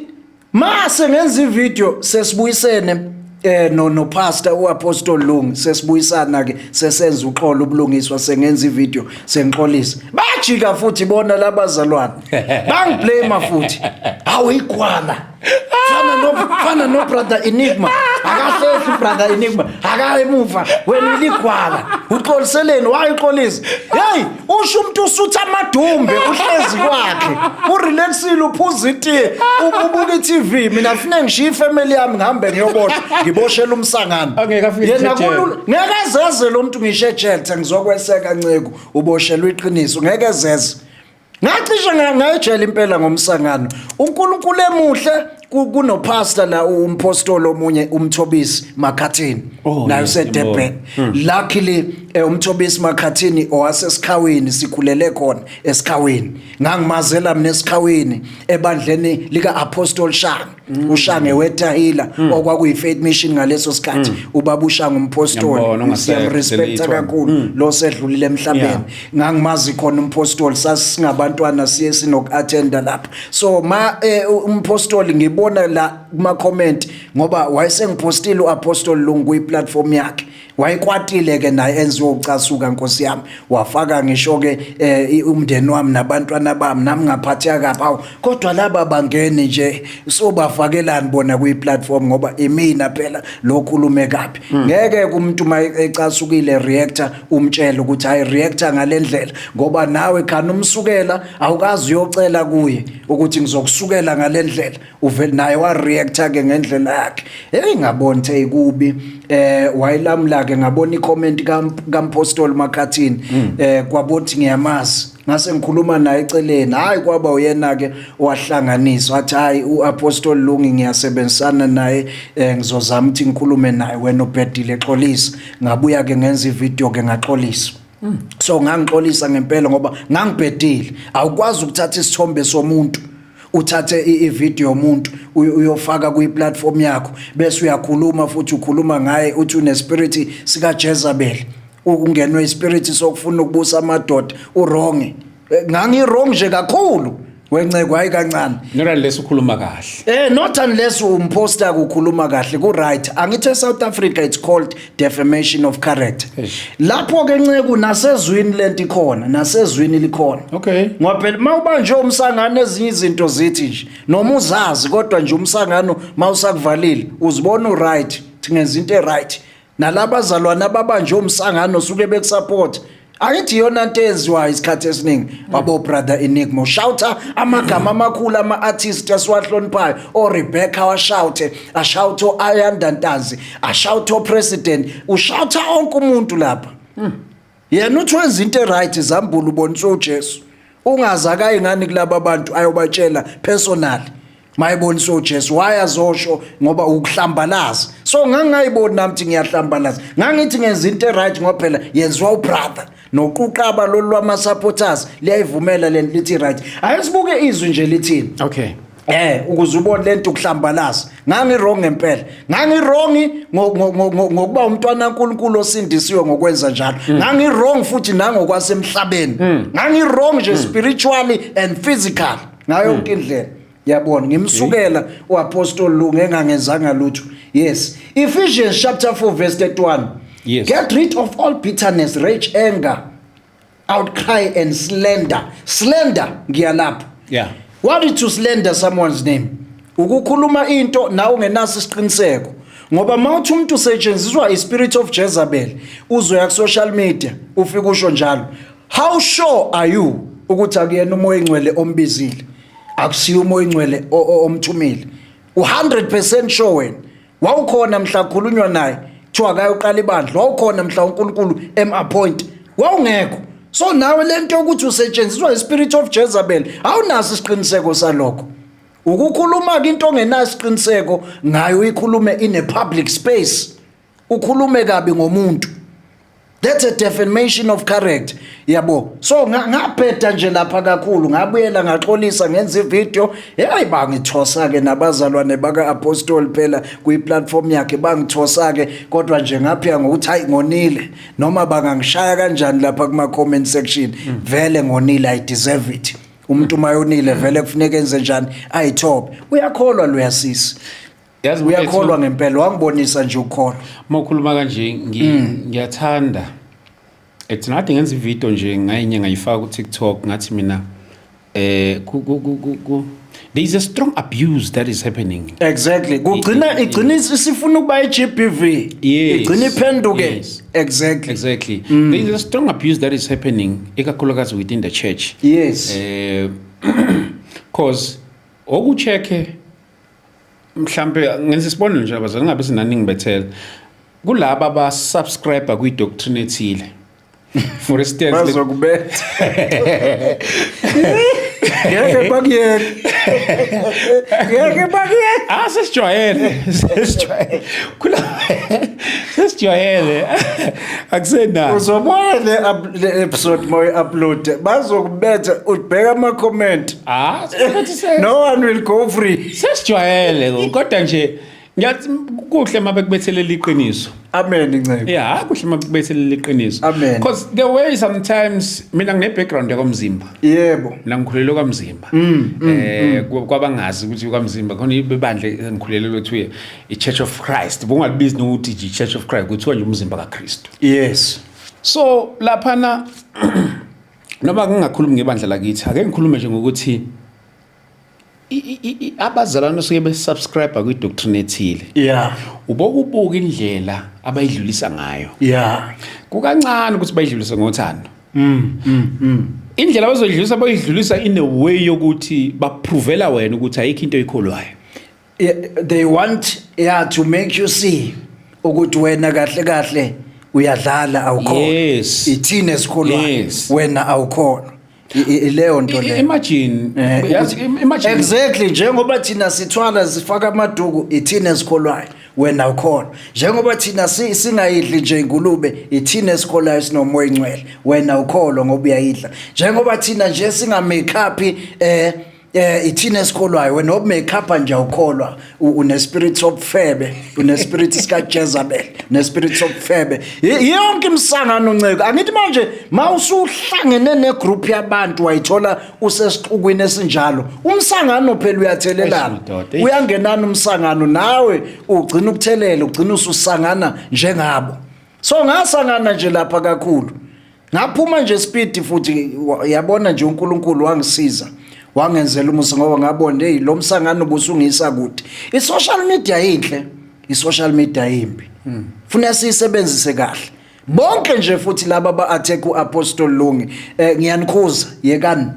mase ngenza ivideo sesibuyisene no pastor uApostle Lungi, sesibuyisana ke, sesenza uxolo, ubulungiswa, sengenza ivideo sengixolisa, bajika futhi bona labazalwane, bangiblame futhi. Hawu, igwala, fana no brother Enigma, akahlehli brother Enigma, akaye emuva, wena uligwala, uxoliseleni, wayixolisa. Hey, usho umuntu usutha amadumbe, uhlezi kwakhe, urelaxile, uphuza itiye, ubuka i-TV. Mina kufuneka ngishiye ifamily yami, ngihambe ngiyoboshwa, ngiboshela umsangano. Angeke afike Yena ejele. Ngeke ezeze lo muntu ngisho ejele, ngizokweseka nceko, uboshelwe iqiniso, ngeke ezeze. Ngacishe ngayejela impela ngomsangano. UNkulunkulu emuhle, kunopastor la, umpostoli omunye, umthobisi Makhathini, Oh, naye yes, useDurban. Luckily umthobisi Makhathini owasesikhawini, sikhulele khona esikhawini, ngangimazela mina esikhawini ebandleni lika Apostle Shange, uShange wetahila, okwakuyi Faith Mission ngaleso sikhathi. Ubaba uShange umpostoli, Ngiyambona, ongasekho, siyamrespecta selithwa. kakhulu lo sedlulile emhlabeni. Ngangimazi khona umpostoli, sasingabantwana siye sinoku-attenda lapha. So ma umpostoli ngibona la kuma comment, ngoba wayesengipostile uApostle Lungu kwi-platform yakhe, wayekwatile ke naye, enziwe ucasuka, nkosi yami, wafaka ngisho ke umndeni wami nabantwana bami, nami ngaphatheka kabi. Awu, kodwa laba bangeni nje, sobafakelani bona kwi-platform? Ngoba imina phela lo khulume kabi. Ngeke umuntu uma ecasukile reactor umtshele ukuthi hayi, reactor ngalendlela, ngoba nawe khani umsukela, awukazi uyocela kuye ukuthi ngizokusukela ngalendlela. Uvele naye wa-reacta ke ngendlela yakhe. Hey, ngabona ukuthi kubi, wayilamula ke. Ngabona i-comment kampostoli Makhathini, kwabothi ngiyamazi, ngase ngikhuluma naye eceleni. Hayi, kwaba uyena ke wahlanganisa, wathi hayi, uApostle Lungi ngiyasebenzisana naye, ngizozama ukuthi ngikhulume naye, wena ubhedile, xolisa. Ngabuya ke ngenza ivideo ke, ngaxolisa. So ngangixolisa ngempela ngoba ngangibhedile. Awukwazi ukuthatha isithombe somuntu, uthathe ivideo yomuntu, uyofaka kwi-platform yakho, bese uyakhuluma futhi ukhuluma ngaye, uthi une-spirit sika Jezebel, ungenwe ispirit sokufuna ukubusa amadoda. Uwrong, ngangi-wrong nje kakhulu wenceko, hayi kancane. Not unless ukhuluma kahle. Not unless umposter kukhuluma kahle, ku right. Angithi eSouth Africa it's called defamation of character. Eish. Lapho ke nceku, nasezwini lento ikhona, nasezwini likhona. Ngoba phela mawubanje umsangano, ezinye izinto zithi nje noma uzazi, kodwa nje umsangano mawusakuvalile uzibona uright, thingenza into eright. Nalabazalwana ababanje umsangano suke bekusupport. Angithi iyona nto eyenziwayo isikhathi esiningi, wabo brother Enigma shouta amagama amakhulu ama-artist esiwahloniphayo, o-Rebecca washoute, ashoute o-Ayanda Ntanzi, ashoute o-president, ushouta onke umuntu lapha. Yena uthi wenza into eright, zambula uboniswe uJesu, ungazi akayi ngani kulaba bantu ayobatshela personally mayiboniswe uJesu, wayazosho ngoba ukuhlambalaza. So ngangingayiboni nami ukuthi ngiyahlambalaza, ngangithi ngenza into eright, ngoba phela yenziwa ubrother noquqaba lolu lwama-supporters liyayivumela lento, lithi right. Ake sibuke izwi nje lithini. Ukuze ubone lento ukuhlambalaza, ngangi wrong ngempela, ngangi wrong ngokuba umntwana kaNkuluNkulu osindisiwe ngokwenza njalo, ngangi wrong futhi nangokwasemhlabeni, ngangi wrong nje spiritually and physically, ngayo yonke indlela. Yabona, ngimsukela uApostle Lungu engangenzanga lutho. Yes, Ephesians chapter 4 verse 31. Get rid of all bitterness, rage, anger, outcry and slander. Slander, ngiyalapha. What is to slander someone's name? Ukukhuluma into nawe ungenaso isiqiniseko, ngoba mawuthi umuntu usetshenziswa ispirit of Jezebel, uzoya ku social media ufike usho njalo. How sure are you ukuthi akuyena umoya engcwele ombizile, akusiyo umoya engcwele omthumile? U100% sure wena wawukhona mhla khulunywa naye kuthiwa akayoqala ibandla? Wawukhona mhla uNkulunkulu em-appoint? Wawungekho. So nawe lento yokuthi usetshenziswa ispirit of Jezebel, awunaso isiqiniseko salokho. Ukukhuluma ke into ongenasiqiniseko ngayo, uyikhulume in a public space, ukhulume kabi ngomuntu, that's a defamation of character, yabo. So ngabheda nje lapha kakhulu, ngabuyela ngaxolisa, ngenza ivideo. Hey, bangithosa ke nabazalwane baka Apostle phela kwi platform yakhe, bangithosa ke, kodwa nje ngaphika ngokuthi hayi, ngonile, noma bangangishaya kanjani lapha kuma comment section, vele ngonile, I deserve it. Umuntu mayonile vele kufuneka enze njani? Ayithobe. Uyakholwa lo yasisi. Yazi, uyakholwa ngempela, wangibonisa nje ukukholwa. Uma ukhuluma kanje, ngiyathanda ethi ngathi ngenza ivideo nje ngayinye, ngayifaka ku-TikTok, ngathi mina there is a strong abuse that is happening. Exactly, kugcina igcina isifuna ukuba i-GBV. Igcina iphenduke. Exactly, there is a strong abuse that is happening, ikakhulukazi within the church. Cause okucheck mhlambe ngenza isibonelo nje, abazali, ngabe sinani ngibethela kulaba abasubscribe kwi-doctrine ethile, for instance. Bazokubetha, ngeke bakuyeke, ngeke bakuyeke. Ah, sesijwayele, sesijwayele kula, sesijwayele, akusena. Uzobona le episode moyi upload, bazokubetha, ubheka ama-comment. Ah, No one will go free. Sesijwayele, kodwa nje ngiyathi kuhle uma bekubethelela iqiniso. Amen, ncebo. Yeah, kuhle uma bekubethelela iqiniso. Amen. Because the way sometimes, mina ngine background yakwamzimba. Mina ngikhulele kwamzimba, kwabangazi ukuthi kwamzimba khona ibandla engikhulele lothiwe i-Church of Christ, bungalibizi nokuthi nje i-Church of Christ, kuthiwa nje umzimba kaKristu. So laphana, noma ngingakhulumi ngebandla lakithi, ake ngikhulume nje ngokuthi abazalwane suke besubscribe kwi-doctrine ethile, ubokubuka indlela abayidlulisa ngayo. Kukancane ukuthi bayidlulise ngothando. Indlela abazoyidlulisa, bayidlulisa in a way yokuthi baprovela wena ukuthi ayikho into oyikholwayo. Yeah, they want, yeah, to make you see ukuthi wena kahle kahle uyadlala, awukhona. Ithini esikholwayo? Wena awukhona. Ileyo nto leyo. Imagine, yazi, imagine. Exactly, njengoba thina sithwala, sifaka amaduku, ithini esikholwayo, wena awukhona. Njengoba thina singayidli nje ingulube, ithini esikholwayo, sinomoya ingcwele, wena awukholwa ngoba uyayidla. Njengoba thina nje singa make up, ithini esikholwayo, wena obu make up nje awukholwa, une spirit sobufebe, une spirit sika Jezebel, une spirit sobufebe. Yonke imsangano, nceko. Angithi manje mawusuhlangene negroup yabantu, wayithola usesixukwini esinjalo, umsangano phela uyathelelana. Eish, madoda, eish. Uyangenana umsangano, nawe ugcina ukuthelela, ugcina ususangana njengabo. So ngasangana nje lapha kakhulu, ngaphuma nje speed futhi, yabona nje uNkulunkulu wangisiza, wangenzela umusa, ngoba ngabona, hey, lo msangano busungisa kude. I-social media inhle, i-social media imbi, funa siyisebenzise kahle bonke nje. Futhi laba ba-attack u-Apostle Lungi, ngiyanikhuza, yekani,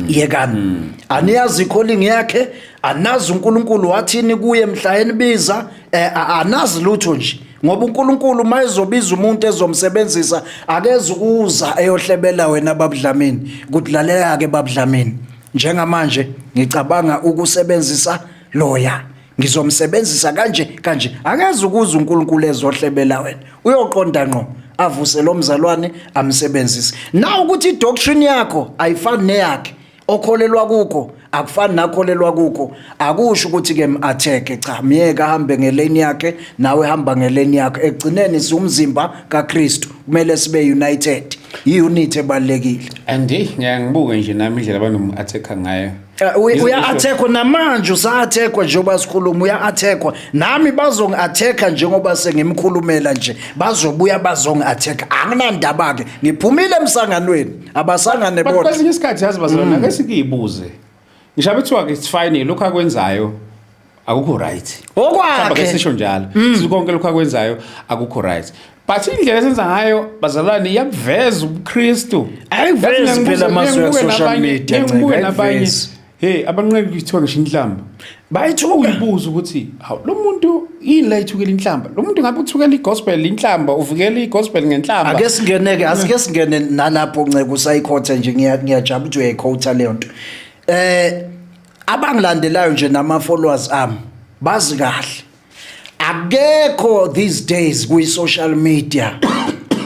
yekani. Aniyazi calling yakhe, anazi uNkulunkulu wathini kuye mhla enibiza, anazi lutho nje, ngoba uNkulunkulu mayezobiza umuntu ezomsebenzisa, akeze ukuza eyohlebela wena babudlamini ukuthi lalela ke babudlamini, njengamanje ngicabanga ukusebenzisa loya, ngizomsebenzisa kanje kanje. Akeze ukuza uNkulunkulu ezohlebela wena, uyoqonda ngqo avuse lo mzalwane amsebenzise. Na ukuthi idoctrine yakho ayifani neyakhe, okholelwa kukho akufani nakholelwa kukho, akusho ukuthi ke m-attack. Cha, miyeke ahambe ngelane yakhe, nawe hamba ngelane yakho. Ekugcineni siwumzimba kaKristu, kumele sibe united, i-unity ebalekile. And hey, ngiyangibuka nje nami indlela abanomu-attack ngayo. Uya-attackwa namanje, usa-attackwa njengoba sikhuluma, uya-attackwa. Nami bazongi-attacka njengoba sengimkhulumela nje, bazobuya bazongi-attacka, anginandaba-ke, ngiphumile emsanganweni, abasangane But bodwa. Kwesinye isikhathi, yazi bazalwane, ake sikuyibuze, ngisho bethiwa-ke it's fine lokhu akwenzayo, akukho right. Mhlawumbe ake Okwakhe. sisho njalo, sithi konke lokhu akwenzayo akukho right, but indlela esenza ngayo, bazalwane, iyabuveza ubuKristu. Ayivezi Yazi, phela amazwi ngibuke ya-social nabanye- media, ngibuke Nceba, nabanye ayivezi. Hey, abanqeke kuthiwa ngisho inhlamba. Bayithuka. Uyibuza ukuthi hawu, lo muntu yini la ithukela inhlamba? Lo muntu ngabe uthukela igospel inhlamba, uvikela igospel ngenhlamba. Ake singene-ke, asike singene nalapho, nceke usayikhotha nje, ngiyajabula ukuthi uyayikhotha leyo nto. Abangilandelayo nje nama-followers ami bazi kahle, akekho these days kwi-social media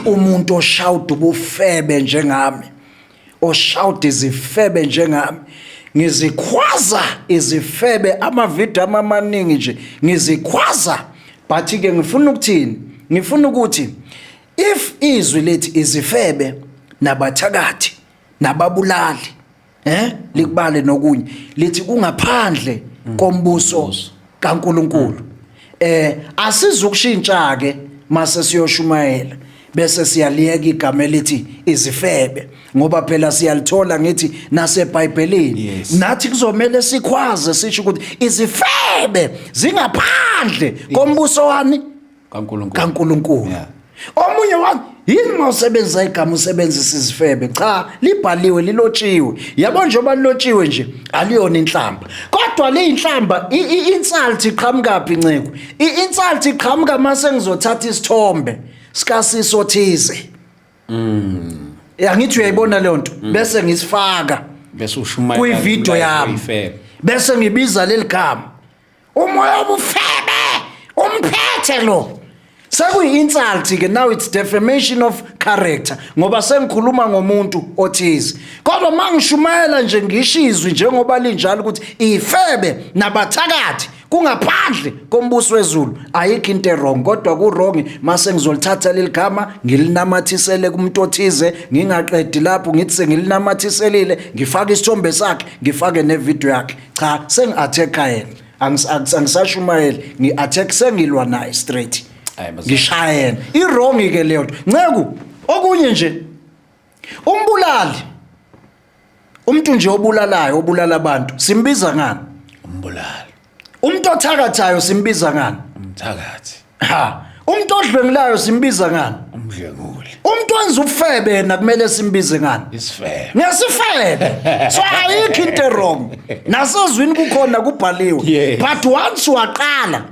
umuntu oshawuda ubufebe njengami, oshawuda izifebe njengami. Ngizikhwaza izifebe, amavidiyo ami amaningi nje ngizikhwaza. But-ke ngifuna ukuthini? Ngifuna ukuthi if izwi lithi izifebe nabathakathi nababulali, likubale nokunye, lithi kungaphandle kombuso kaNkuluNkulu, asizukushintsha ke mase siyoshumayela bese siyaliyeka igama elithi izifebe, ngoba phela siyalithola ngithi naseBhayibhelini. Nathi kuzomela sikhwaze sisho ukuthi izifebe zingaphandle kombuso wani? KaNkulunkulu. KaNkulunkulu. Omunye wami, yini mawusebenzisa igama usebenzisa izifebe? Cha, libhaliwe, lilotshiwe. Yabo, njengoba lilotshiwe nje, aliyona inhlamba, kodwa liyinhlamba. I-insult iqhamuka phi, nceko? I-insult iqhamuka mase ngizothatha isithombe sikasiso thize, angithi uyayibona leyo nto, bese ngisifaka bese ushumayela kwivideo yami, uyifebe. Bese ngibiza leli gama, umoya wobufebe umphethe lo, sekuyi-insult ke. Now it's defamation of character, ngoba sengikhuluma ngomuntu othize. Kodwa uma ngishumayela nje, ngisho izwi njengoba linjalo ukuthi ifebe nabathakathi kungaphandle kombuso wezulu, ayikho into e-wrong. Kodwa ku-wrong mase ngizolithatha leli gama ngilinamathisele kumuntu othize, ngingaqedi lapho, ngithi sengilinamathiselile, ngifake isithombe sakhe, ngifake nevidiyo yakhe. Cha, sengi-attack-a yena. Angisashumayeli, ngi-attack, sengilwa naye straight. Hayi, bazalwane. Ngishaya yena. I-wrong ke leyo nto, nceku. Okunye nje, umbulali, umuntu nje obulalayo, obulala abantu, simbiza ngani? Umbulali. Umuntu othakathayo simbiza ngani? Umthakathi. Ha, umuntu odlwengulayo simbiza ngani? Umdlwenguli. Umuntu wenza ubufebe yena kumele simbize ngani? Isifebe. Ngesifebe. So ayikho into wrong, nasezwini kukhona, kubhaliwe. But once waqala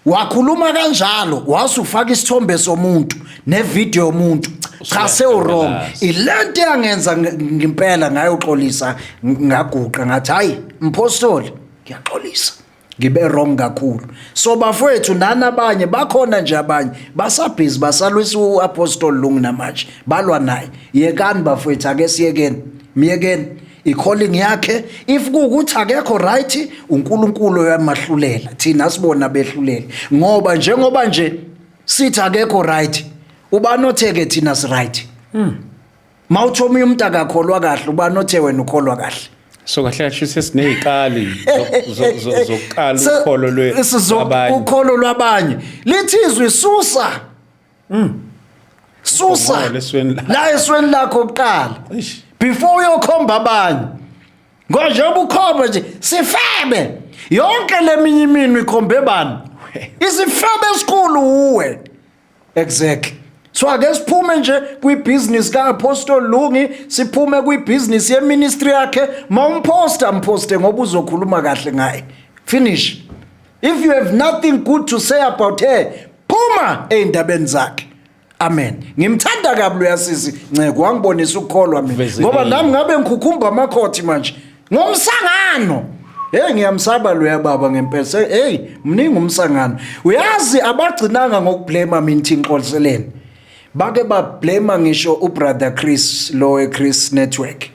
wakhuluma kanjalo, wasufaka isithombe somuntu nevideo yomuntu, cha, sewu-wrong. Ilento yangenza ngempela ngayoxolisa, ngaguqa, ngathi, "Hayi mpostoli, ngiyaxolisa, ngibe wrong kakhulu." So bafowethu, nani abanye bakhona nje, abanye basabhizi, basalwisa uApostle Lungu namanje, balwa naye. Yekani bafowethu, ake siyekeni, miyekeni, i-calling yakhe. If kuwukuthi akekho right, uNkulunkulu uyamahlulela, thina sibona behlulele, ngoba njengoba nje sithi akekho right, ubani otheke thina si right? Mawuthi omunye umuntu akakholwa kahle, ubani othe wena ukholwa kahle? So kahle kahle sesiney'kali zokukala ukholo lwabanye. Ukholo lwabanye. Lithi izwi, susa, susa Ugongolo esweni lakho. La esweni lakho kuqala Eish. before uyokhomba abanye, ngoba njengoba ukhomba nje sifebe, yonke leminye iminwe ikhombe bani? Isifebe esikhulu uwe. Exactly. So ake siphume nje kwibusiness ka-Apostle Lungi, siphume kwibusiness yeministry yakhe. Mawumposta, mposte ngoba uzokhuluma kahle ngaye, finish. If you have nothing good to say about her, phuma ey'ndabeni zakhe. Amen. Ngimthanda kabi loya sisi, nceke, wangibonisa ukukholwa mina. Vezekile. Ngoba nami ngabe ngikhukhumba amakhothi manje ngomsangano. Hey, ngiyamsaba loya baba ngempela. Hey, mningi umsangano. Uyazi, abagcinanga ngokublame mina, thi ngixoliseleni. Bake bablame ngisho ubrother Chris lo eChris Network.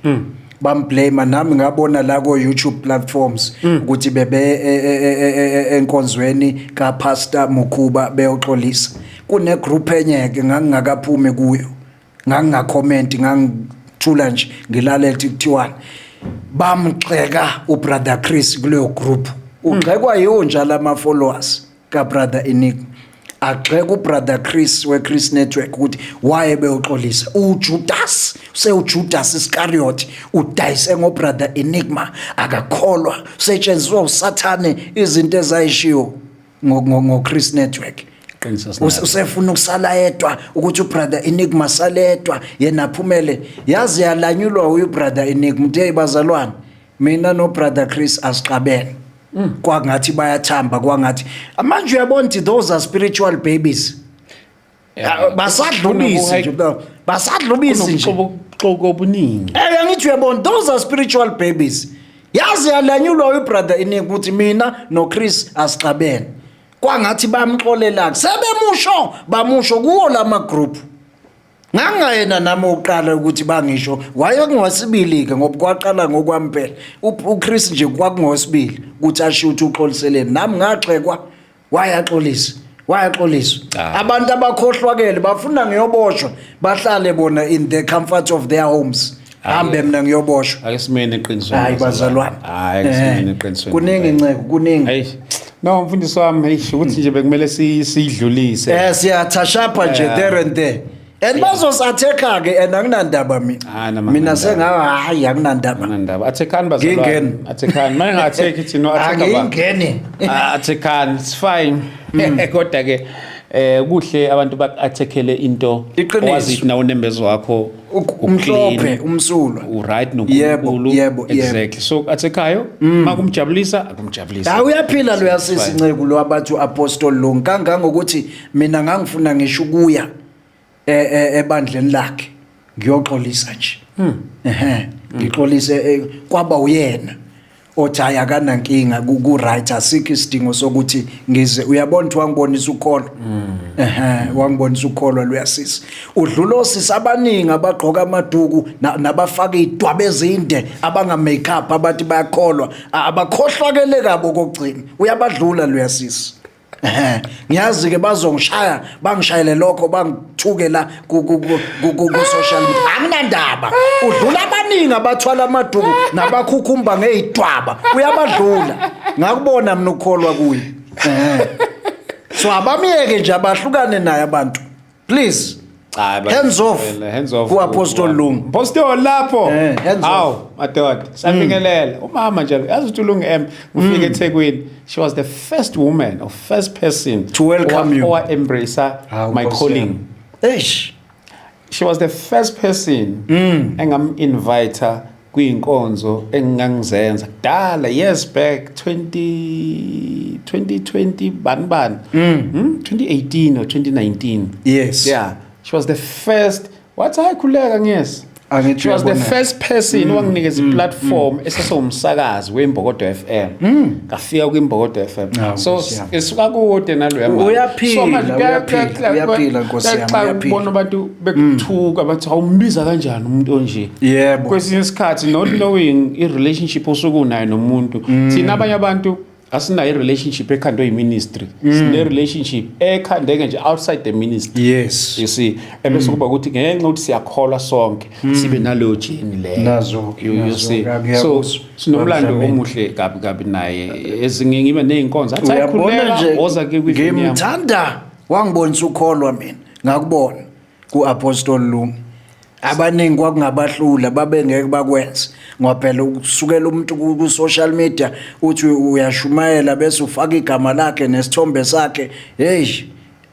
Bamblame, nami ngabona la ko YouTube platforms ukuthi bebe enkonzweni kaPastor Mukhuba beyoxolisa. Kune group enye ke ngangingakaphumi kuyo. Ngangingacomment, ngangithula nje, ngilalela ukuthi kuthiwani. Bamxeka ubrother Chris kuleyo group. Ugxekwa yiwo njalo ama followers ka brother Enigma. Agxeka ubrother Chris weChris Network ukuthi waye beyoxolisa. uJudas, sewuJudas Iscariot, udayise ngobrother Enigma, akakholwa, usetshenziswa uSathane, izinto ezayishiwo ngo Chris Network. Qiniso sinalo. Usefuna ukusala yedwa, ukuthi ubrother Enigma saledwa, yena aphumele. Yazi, yalanyulwa uyu brother Enigma, uthe, "Bazalwane, Mina no brother Chris asixabene. Kwangathi bayathamba, kwangathi manje uyabona ukuthi those are spiritual babies. Ah, basadla ubisi nje, basadla ubisi nje. Kunobuxoki obuningi. Angithi uyabona, those are spiritual babies. Yazi yalanyulwa ubrother iningi ukuthi mina no Chris asixabene. Kwangathi bamxolela, sebemusho bamusho kuwo lama group. Ngangayena nami oqala ukuthi bangisho, wayengowesibili ke ngoba kwaqala ngokwami phela. uChris nje kwakungowesibili ukuthi asho ukuthi uxoliseleni. Nami ngaxekwa, wayaxolisa, wayaxoliswa. Abantu abakhohlwakele bafuna ngiyoboshwa, bahlale bona in the comfort of their homes. Hambe mina ngiyoboshwa. Ake simene eqinisweni. Hayi bazalwane. Hayi, ake simene eqinisweni. Kuningi nceko, kuningi. Hey. No, mfundisi wami, hey, ukuthi nje bekumele siyidlulise. Siyathashapha nje there and there. And bazosathekha ke, and anginandaba mina. Ah, nama Mina anginandaba. sengawa, hayi anginandaba. Anginandaba. Athekhani bazalwane. Ngingeni. Athekhani. Manje ngathekhi thina no athekha ba. Angingeni. Ah, athekhani, it's fine. Kodwa ke kuhle abantu bakuathekele into Iqiniso. owazi nawo unembezo wakho Umhlophe, umsulwa. U-right noNkulunkulu. Yebo, yebo, yebo. Exactly. So athekhayo makumjabulisa akumjabulisa. Hayi uyaphila lo yasisi Fine. nceko lo abathi uApostle lo, kangangokuthi mina ngangifuna ngisho ukuya ebandleni lakhe ngiyoxolisa nje. Ehhe, ngixolise, kwaba uyena othi hayi akanankinga, ku right, asikho isidingo sokuthi ngize. Uyabona ukuthi wangibonisa ukholo. Ehhe, wangibonisa ukholo luyasisi. Udlula osisi abaningi abagqoka amaduku nabafaka idwaba ezinde, abanga make up, abathi bayakholwa, abakhohlwakele kabo kokugcina. Uyabadlula luyasisi. Ehhe, ngiyazi ke bazongishaya, bangishayele lokho, bangithuke la ku social media. Anginandaba. Udlula abaningi abathwala amaduku nabakhukhumba ngezidwaba, uyabadlula. Ngakubona mina ukukholwa kuye. Ehhe. So abamyeke nje, abahlukane naye abantu. Please. Hayi, Hands off. Hands off. Ku-Apostle Lungu. Apostle lapho. Hands off. Hawu, madoda. Sabingelela. Umama nje, yazi ukuthi uLungu M ufike eThekwini. She was the first woman or first person to welcome you. Owa embrace Hawu, my Nkosi calling. yami. Eish. She was the first person engam invite kwinkonzo engangizenza kudala, years back, 2020 bani bani, 2018 or 2019. Yeah, she was the first. Wathi hayi khuleka ngiyes. Angithi She was the uyabona. first person owanginikeza iplatform esesewumsakazi weMbokodo FM. Ngafika kwiMbokodo FM. Hawu, So Nkosi yami. isuka kude naloya mama. Uyaphila, So manje uyaphila, uyaphila, Nkosi yami, kuyaxaka uyaphila. ukubona abantu bekuthuka bathi awumbiza kanjani umuntu onje. Kwesinye isikhathi not knowing i-relationship osuke unayo nomuntu. Thina abanye abantu asinayo i-relationship ekhandwe yi-ministry. Sine-relationship ekhandeke nje outside the ministry. You see, ebese kuba ukuthi ngenxa ukuthi siyakholwa sonke sibe naleyo journey leyo. Nazo, You nazo, see. ngiyakuzwa. So sinomlando Dlamini. omuhle kabi kabi naye. Ezinye ngibe nezinkonzo athi Uyabona ayikhuleka nje, woza ke kwivini yami. ngimthanda, wangibonisa ukholwa mina, ngakubona ku-Apostle Lungu. Abaningi kwakungabahlula, babengeke bakwenze ngoba phela ukusukela umuntu ku-social media uthi uyashumayela bese ufaka igama lakhe nesithombe sakhe. Hey,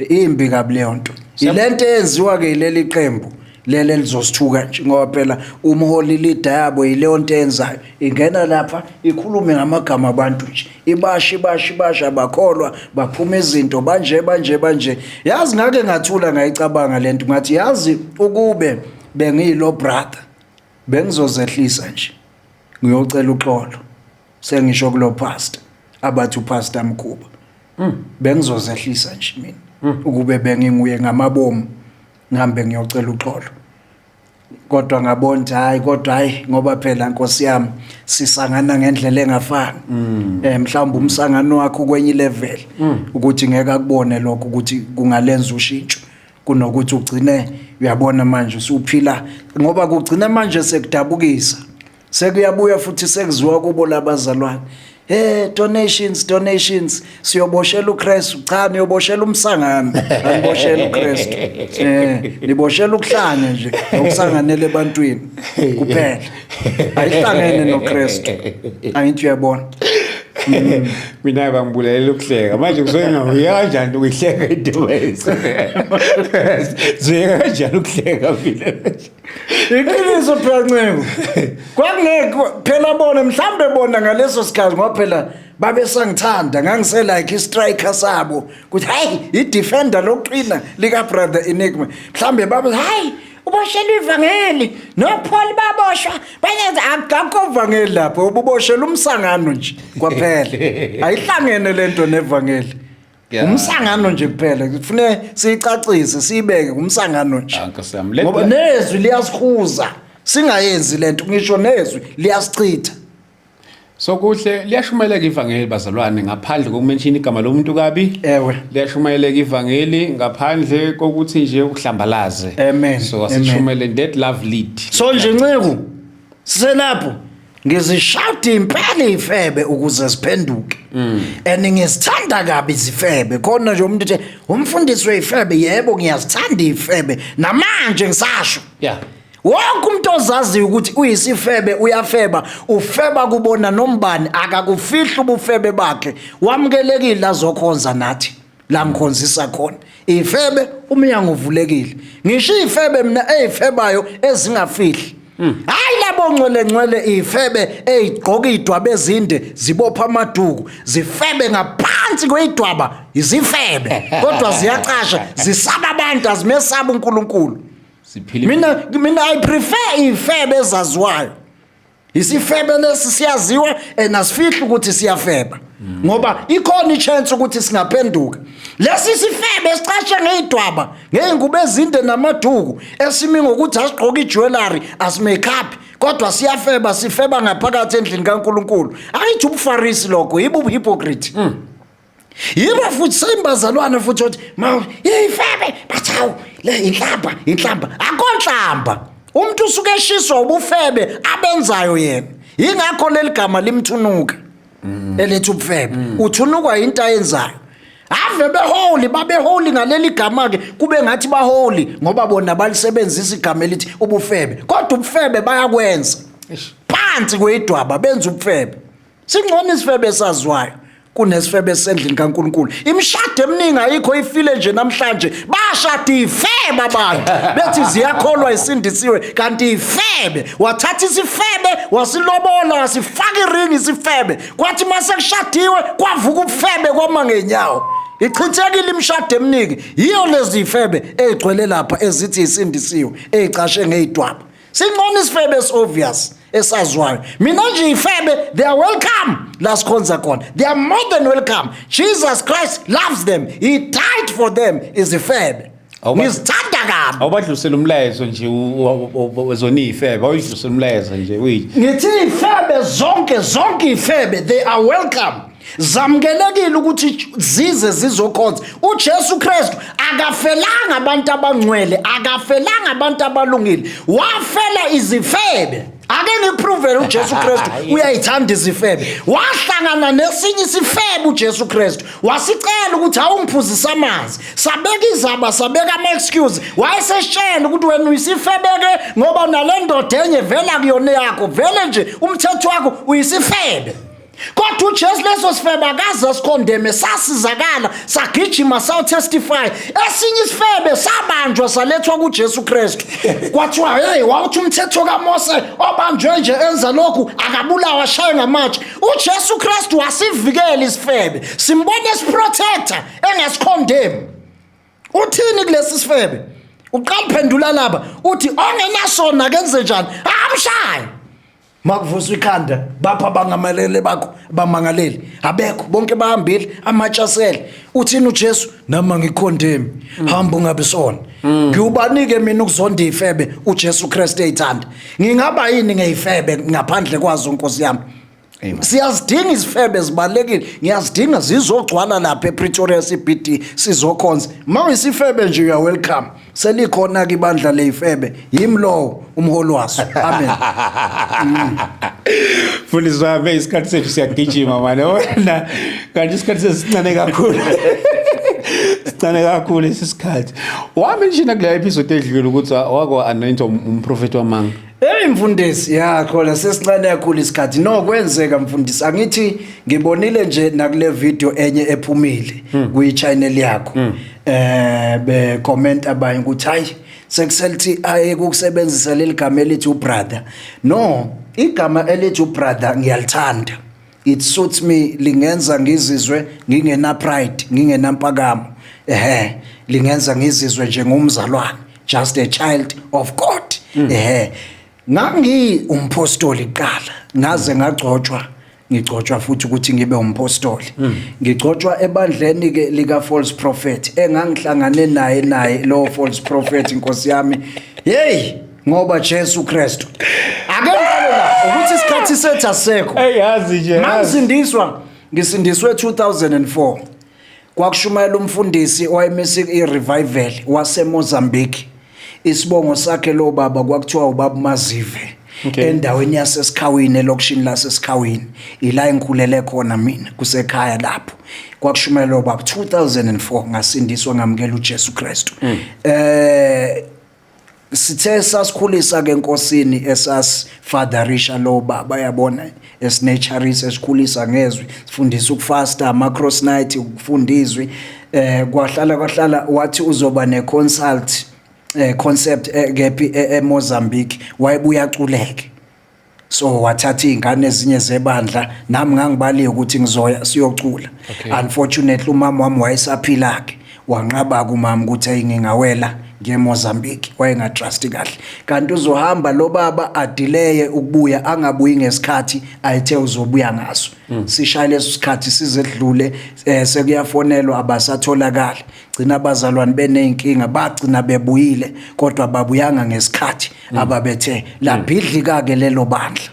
imbi kabi leyo nto. Ilento eyenziwa ke ileli qembu lele lizosithuka nje, ngoba phela umholi leader yabo yileyo nto eyenzayo, ingena lapha ikhulume ngamagama abantu nje, ibasha ibasha ibasha, abakholwa baphuma izinto banje banje banje. Yazi ngake ngathula ngayicabanga lento, ngathi yazi ukube bengiyilo brother bengizozehlisa nje ngiyocela uxolo, sengisho kulo pastor abathi uPastor Mkhuba, bengizozehlisa nje mina ukube benginguye ngamabomu ngihambe ngiyocela uxolo. Kodwa ngabona ukuthi hayi, kodwa hayi, ngoba phela Nkosi yami sisangana ngendlela engafani. Mhlawumbe umsangano wakho kwenye level ukuthi ngeke akubone lokho ukuthi kungalenza ushintsho, kunokuthi ugcine uyabona manje usuphila, ngoba kugcina manje sekudabukisa, sekuyabuya futhi sekuziwa kubo labazalwane. Hey, donations, donations, siyoboshela uKristu. Cha, niyoboshela umsangano, aniboshela uKristu. Niboshela ukuhlanya nje, nokusanganela ebantwini kuphela. Ayihlangene noKristu. Angithi uyabona. Mina bangibulalela ukuhleka manje, kusuke ngawuye kanjani ukuyihleka into wethu, zuyeka kanjani ukuhleka mina? Iqiniso phela, Nceku, kwakungeke phela bona, mhlambe bona ngaleso sikhathi, ngoba phela babesangithanda, ngangise-like i-striker sabo, kuthi hayi, i-defender lokuqina lika-Brother Enigma. Mhlambe babe hayi, uboshelwe ivangeli, noPaul baboshwa, bayenza. Akukho vangeli lapho, ububoshela umsangano nje kwaphela. Ayihlangene lento nevangeli. Umsangano nje kuphela, kufuneka siyicacise, siyibeke, umsangano nje. Ah, Nkosi yami. Ngoba nezwi liyasikhuza singayenzi lento, ngisho nezwi liyasichitha. So kuhle, liyashumayeleka ivangeli bazalwane ngaphandle kokumenshina igama lomuntu kabi. Liyashumayeleka ivangeli ngaphandle kokuthi nje uhlambalaze. Amen. So asishumayele, let love lead. So nje Nceku, siselapho, ngizishada impela ifebe ukuze siphenduke and ngizithanda kabi izifebe. Khona nje umuntu uthi umfundisi weyifebe. Yebo, ngiyazithanda ifebe, namanje ngisasho. Wonke umuntu ozaziyo ukuthi uyisifebe, uyafeba, ufeba kubona nombani, akakufihli ubufebe bakhe, wamukelekile azokhonza nathi la ngikhonzisa khona. Ifebe, umnyango uvulekile. Ngisho ifebe mina eyifebayo ezingafihli, hayi labo ngcwele ngcwele, ifebe eyigqoka idwaba ezinde, zibopha amaduku, zifebe ngaphansi kwedwaba, izifebe kodwa ziyacasha, zisaba abantu, azimesaba uNkulunkulu. Siphile. Mina I prefer ifebe ezaziwayo. Isifebe lesi siyaziwa and asifihli ukuthi siyafeba, ngoba ikhona i-chance ukuthi singaphenduka. Lesi sifebe esicashe ngeyidwaba, ngey'ngubo ezinde namaduku, esimi ngokuthi asigqoke i-jewelry, asi-makeup, kodwa siyafeba, sifeba ngaphakathi endlini kaNkulunkulu, ayithi ubufarisi lokho, yibo ubu-hypocrite. Yibo futhi sembazalwane futhi othi ma yifebe, bathi hawu, le inhlamba, inhlamba. Akonhlamba, umuntu usuke eshiswa ubufebe abenzayo yena, yingakho leli gama limthunuka elethu ubufebe. Uthunukwa into ayenzayo. Ave beholi, babeholi ngaleli gama ke, kube ngathi baholi ngoba bona balisebenzisa igama elithi ubufebe, kodwa ubufebe bayakwenza phansi kwedwaba, benza ubufebe. Singcono isifebe esaziwayo kunesifebe esendlini kaNkuluNkulu. Imishado eminingi ayikho, ifile nje namhlanje. Bashada ifebe abantu, bethi ziyakholwa, isindisiwe, kanti ifebe. Wathatha isifebe, wasilobola, wasifaka iringi isifebe, kwathi mase kushadiwe kwavuka ubufebe, kwama ngenyawo. Ichithekile imishado eminingi yiyo lezi ifebe ezigcwele lapha, ezithi isindisiwe, ezicashe ngeyidwaba. Singcono isifebe esi-obvious esaziwayo. Mina nje ifebe, they are welcome la sikhonza khona. They are more than welcome. Jesus Christ loves them, he died for them. Izifebe ngizithanda kabi. Awubadlulisela umlayezo nje wezona iy'febe, awuyidlulisela umlayezo nje uyi Ngithi ifebe zonke, zonke ifebe, they are welcome, zamukelekile ukuthi zize zizokhonza. UJesu Kristu akafelanga abantu abangcwele, akafelanga abantu abalungile, wafela izifebe. Ake ngi-provele, uJesu Kristu uyayithanda izifebe. Wahlangana nesinye isifebe uJesu Kristu, wasicela ukuthi awungiphuzise amanzi. Sabeka izaba, sabeka ama-excuse, wayeseshela ukuthi wena uyisifebeke ngoba nale ndoda enye vela kuyona yakho, vele nje umthetho wakho uyisifebe. Kodwa uJesu leso sifebe akaze asi-condemne, sasizakala, sagijima, sawu-testify. Esinye isifebe sabanjwa, salethwa kuJesu Kristu, kwathiwa hey, wawuthi umthetho kaMose obanjwe nje enza lokhu akabulawa, ashaye ngamatshe. uJesu Kristu wasivikela isifebe, simbone esi-protector, engasi-condemn. Uthini kulesi sifebe? Uqala phendula laba, uthi ongenasona kenze njani? Amshaye. Makuvuswa ikhanda, bapha abangamalele bakho, bamangaleli abekho, bonke bahambile, amatshe asele. Uthini uJesu? Nami angiku-condemni, hamba ungabe sona. Ngiwubanike mina ukuzonda ifebe uJesu Kristu eyithanda? Ngingaba yini ngeyifebe ngaphandle kwazo, Nkosi yami? Amen. Siyazidinga izifebe, zibalekile, ngiyazidinga, zizogcwala lapha ePretoria CBD, sizokhonza. Mawuyisifebe nje, you are welcome. Selikhona ke ibandla leyifebe, yimi lowo umholi waso. Amen. Mfundisi wami, isikhathi sethu siyagijima mane wena, kanti isikhathi sesincane kakhulu, sincane kakhulu lesi sikhathi. Wamenshina kule episode edlule ukuthi wako anoint umprofeti wamanga. Hey mfundisi, ya khona sesincane kakhulu isikhathi. No, kwenzeka mfundisi. Angithi ngibonile nje nakule video enye ephumile kwi channel yakho. Be comment abanye ukuthi hayi, sekuselithi aye ukusebenzisa leli gama elithi ubrother. No, igama elithi ubrother ngiyalithanda. It suits me, lingenza ngizizwe ngingena pride, ngingenampakamo. Ehe, lingenza ngizizwe njengomzalwane, just a child of God. Ehe. Ngangi umpostoli kuqala, ngaze ngagcotshwa, ngigcotshwa futhi ukuthi ngibe umpostoli. Ngigcotshwa ebandleni ke lika false prophet engangihlangane naye lo false prophet, inkosi yami. Hey, ngoba Jesu Kristu. Ake ngiqale la ukuthi isikhathi sethu asekho. Hey, yazi nje. Mangisindiswa, ngisindiswe 2004. Kwakushumayela umfundisi owayemise i-revival waseMozambique. Isibongo sakhe lo baba kwakuthiwa ubaba Mazive. Endaweni yaseSikhawini, elokishini laseSikhawini. Ila engikhulele khona mina, kusekhaya lapho. Kwakushumayela lo baba 2004, ngasindiswa, ngamukela uJesu Kristu. Sithe sasikhulisa ke enkosini, esasifatherisha lo baba, yabona, esinurturisa, esikhulisa ngezwi, sifundisa ukufasta, ama cross night, ukufunda izwi. Kwahlala kwahlala, wathi uzoba ne consult concept kephi eMozambique, wayebuya aculeke. So wathatha izingane ezinye zebandla, nami ngangibaliwe ukuthi ngizoya siyocula. Unfortunately umama wami wayesaphila ke, wanqaba kumama ukuthi hey, ngingawela ngeMozambique, wayengatrust kahle. Kanti uzohamba lo baba adeleye ukubuya, angabuyi ngesikhathi ayithe uzobuya ngaso. Sishaya leso sikhathi sizedlule, sekuyafonelwa, abasatholakala. Gcina abazalwane beneyinkinga, bagcina bebuyile kodwa babuyanga ngesikhathi ababethe. Labhidlika ke lelo bandla,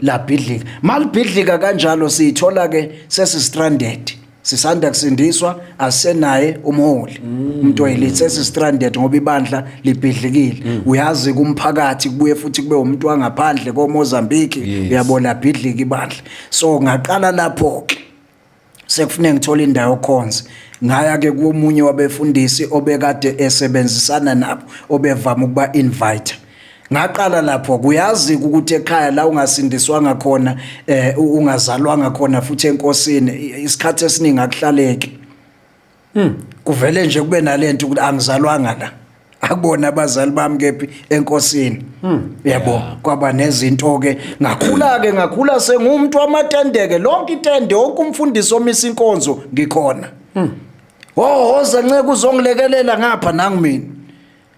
labhidlika. Malibhidlika kanjalo, siyithola ke sesi stranded, sisanda kusindiswa, asenaye umholi, umuntu oyelithi sesi stranded ngoba ibandla libhidlikile. Uyazi kumphakathi kubuye futhi kube umuntu wangaphandle koMozambique. Uyabona, bhidlika ibandla. So ngaqala lapho ke, sekufuneka ngithola indawo yokhonza. Ngaya ke komunye wabefundisi obekade esebenzisana nabo, obevama ukuba invite. Ngaqala lapho. Kuyazi ukuthi ekhaya la ungasindiswanga khona, ungazalwanga khona futhi enkosini, isikhathi esiningi akuhlaleki. Kuvele nje kube nalento ukuthi angizalwanga la, akubona abazali bami kephi enkosini, yabo. Kwaba nezinto ke, ngakhula ke, ngakhula sengumuntu wamatendeke, lonke itende, wonke umfundisi omisa inkonzo ngikhona. Oh, hoza nceke uzongilekelela ngapha, nangu mina,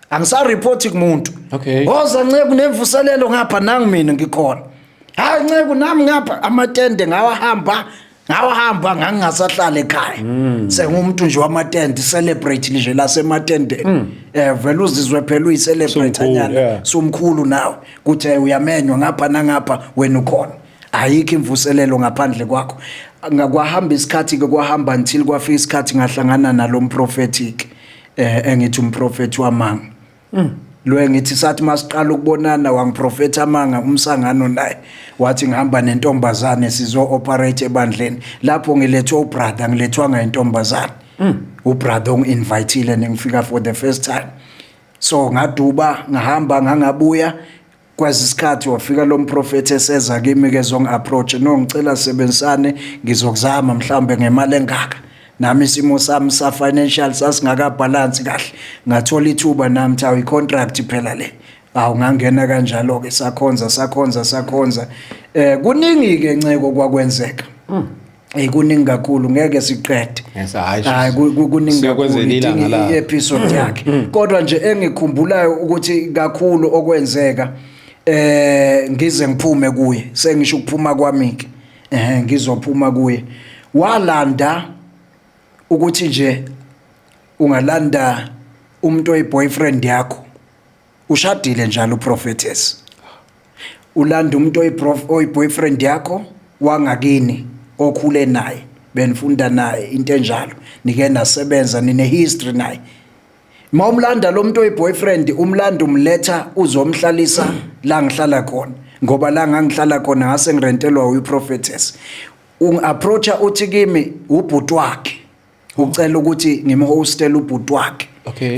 angisareport kumuntu. Hoza nceke, nemvuselelo ngapha, nangu mina ngikhona. Hayi nceke, nami ngapha amatende ngawahamba, ngawahamba, ngangingasahlala ekhaya. Sengumuntu nje wamatende, celebrate nje lasematendeni. Vele uzizwe phela uyicelebrate Sumkhulu, nyana. Sumkhulu nawe, kuthi uyamenywa ngapha nangapha, wena ukhona, ayikho imvuselelo ngaphandle kwakho. Ngakwahamba isikhathi ke, kwahamba until kwafika isikhathi ngahlangana nalo prophetic, engithi umprofeti wamanga lo, engithi sathi masiqala ukubonana wangiprofetha amanga, umsangano naye. Wathi ngihamba nentombazane sizo operate ebandleni. Lapho ngilethwe ubrother, ngilethwa intombazane, ubrother ongi-invitile nengifika for the first time. So ngaduba, ngahamba, ngangabuya. Kwezi sikhathi wafika lo mprofethi eseza kimi ke, zongi-approach, no, ngicela sisebenzisane, ngizokuzama mhlawumbe ngemali engaka. Nami isimo sami sa-financial sasingakabhalansi kahle. Ngathola ithuba nami, thi awu, i-contract phela le. Awu, ngangena kanjalo-ke, sakhonza, sakhonza, sakhonza. Kuningi-ke nceko kwakwenzeka. Kuningi kakhulu, ngeke siqede. Yes, hhayi, Hayi, kuningi siyokwenzela kakhulu, ilanga idinga la. i-episode yakhe. Kodwa nje engikhumbulayo ukuthi kakhulu okwenzeka, ngize ngiphume kuye, sengisho ukuphuma kwami ke, ngizophuma kuye, walanda ukuthi nje ungalanda umuntu oyi-boyfriend yakho, ushadile njalo uProphetess, ulanda umuntu oyi-boyfriend yakho wangakini, okhule naye, benifunda naye, into enjalo, nike nasebenza, nine history naye. Mawumlanda lo muntu oyi-boyfriend, umlanda umletha uzomhlalisa la ngihlala khona, ngoba la ngangihlala khona ngase ngirentelwa uyi-prophetess. Ungi-approacha uthi kimi ubhuti wakhe, ucela ukuthi ngimhostele ubhuti wakhe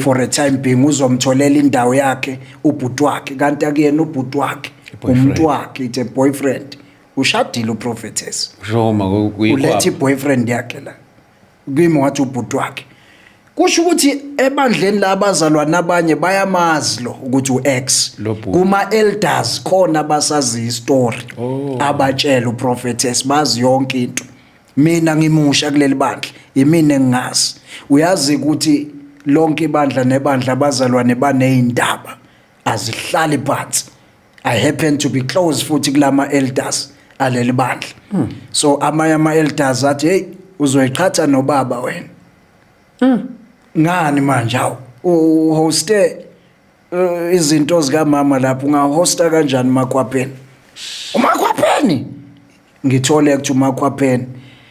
for a time being, uzomtholela indawo yakhe ubhuti wakhe, kanti akuyena ubhuti wakhe. Boyfriend. Umuntu wakhe, it's a boyfriend. Ushadile uProphetess. Kusho uma Uletha i-boyfriend yakhe la kimi, wathi ubhuti wakhe. Kusho ukuthi ebandleni labazalwane abanye bayamazi lo ukuthi u-ex. Lo bhuti. Kuma-elders khona abasaziyo istory. Oh. Abatshela uProphetess, bazi yonke into. Mina ngimusha kuleli bandla, imina engingazi. Uyazi ukuthi lonke ibandla nebandla abazalwane baneyindaba, azihlali phansi. I happen to be close futhi kulama elders aleli bandla, so amanye ama elders athi, "Hey, uzoyiqhatha nobaba wena." Ngani manje? Hawu, uhoste izinto zikamama lapho, ungahosta kanjani umakhwapheni? Umakhwapheni, ngithole kuthi umakhwapheni,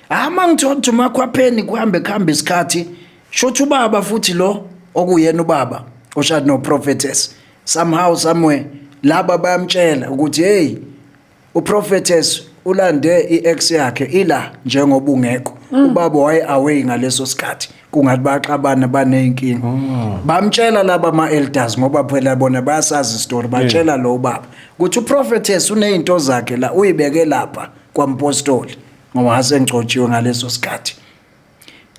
ama ngithola ukuthi umakhwapheni, kuhambe kuhambe isikhathi, shothi ubaba futhi lo okuyena ubaba oshada no prophetess, somehow somewhere laba bayamtshela ukuthi, "Hey, uProphetess ulande i-ex yakhe ila njengoba ungekho." Ubaba waye away ngaleso sikhathi, kungathi baxabana, baneyinkinga. Bamtshela laba ama-elders, ngoba phela bona bayasazi istory. Batshela lo baba ukuthi uProphetess unezinto zakhe la, uyibeke lapha kwampostoli, ngoba ngase ngigcotshiwe ngaleso sikhathi.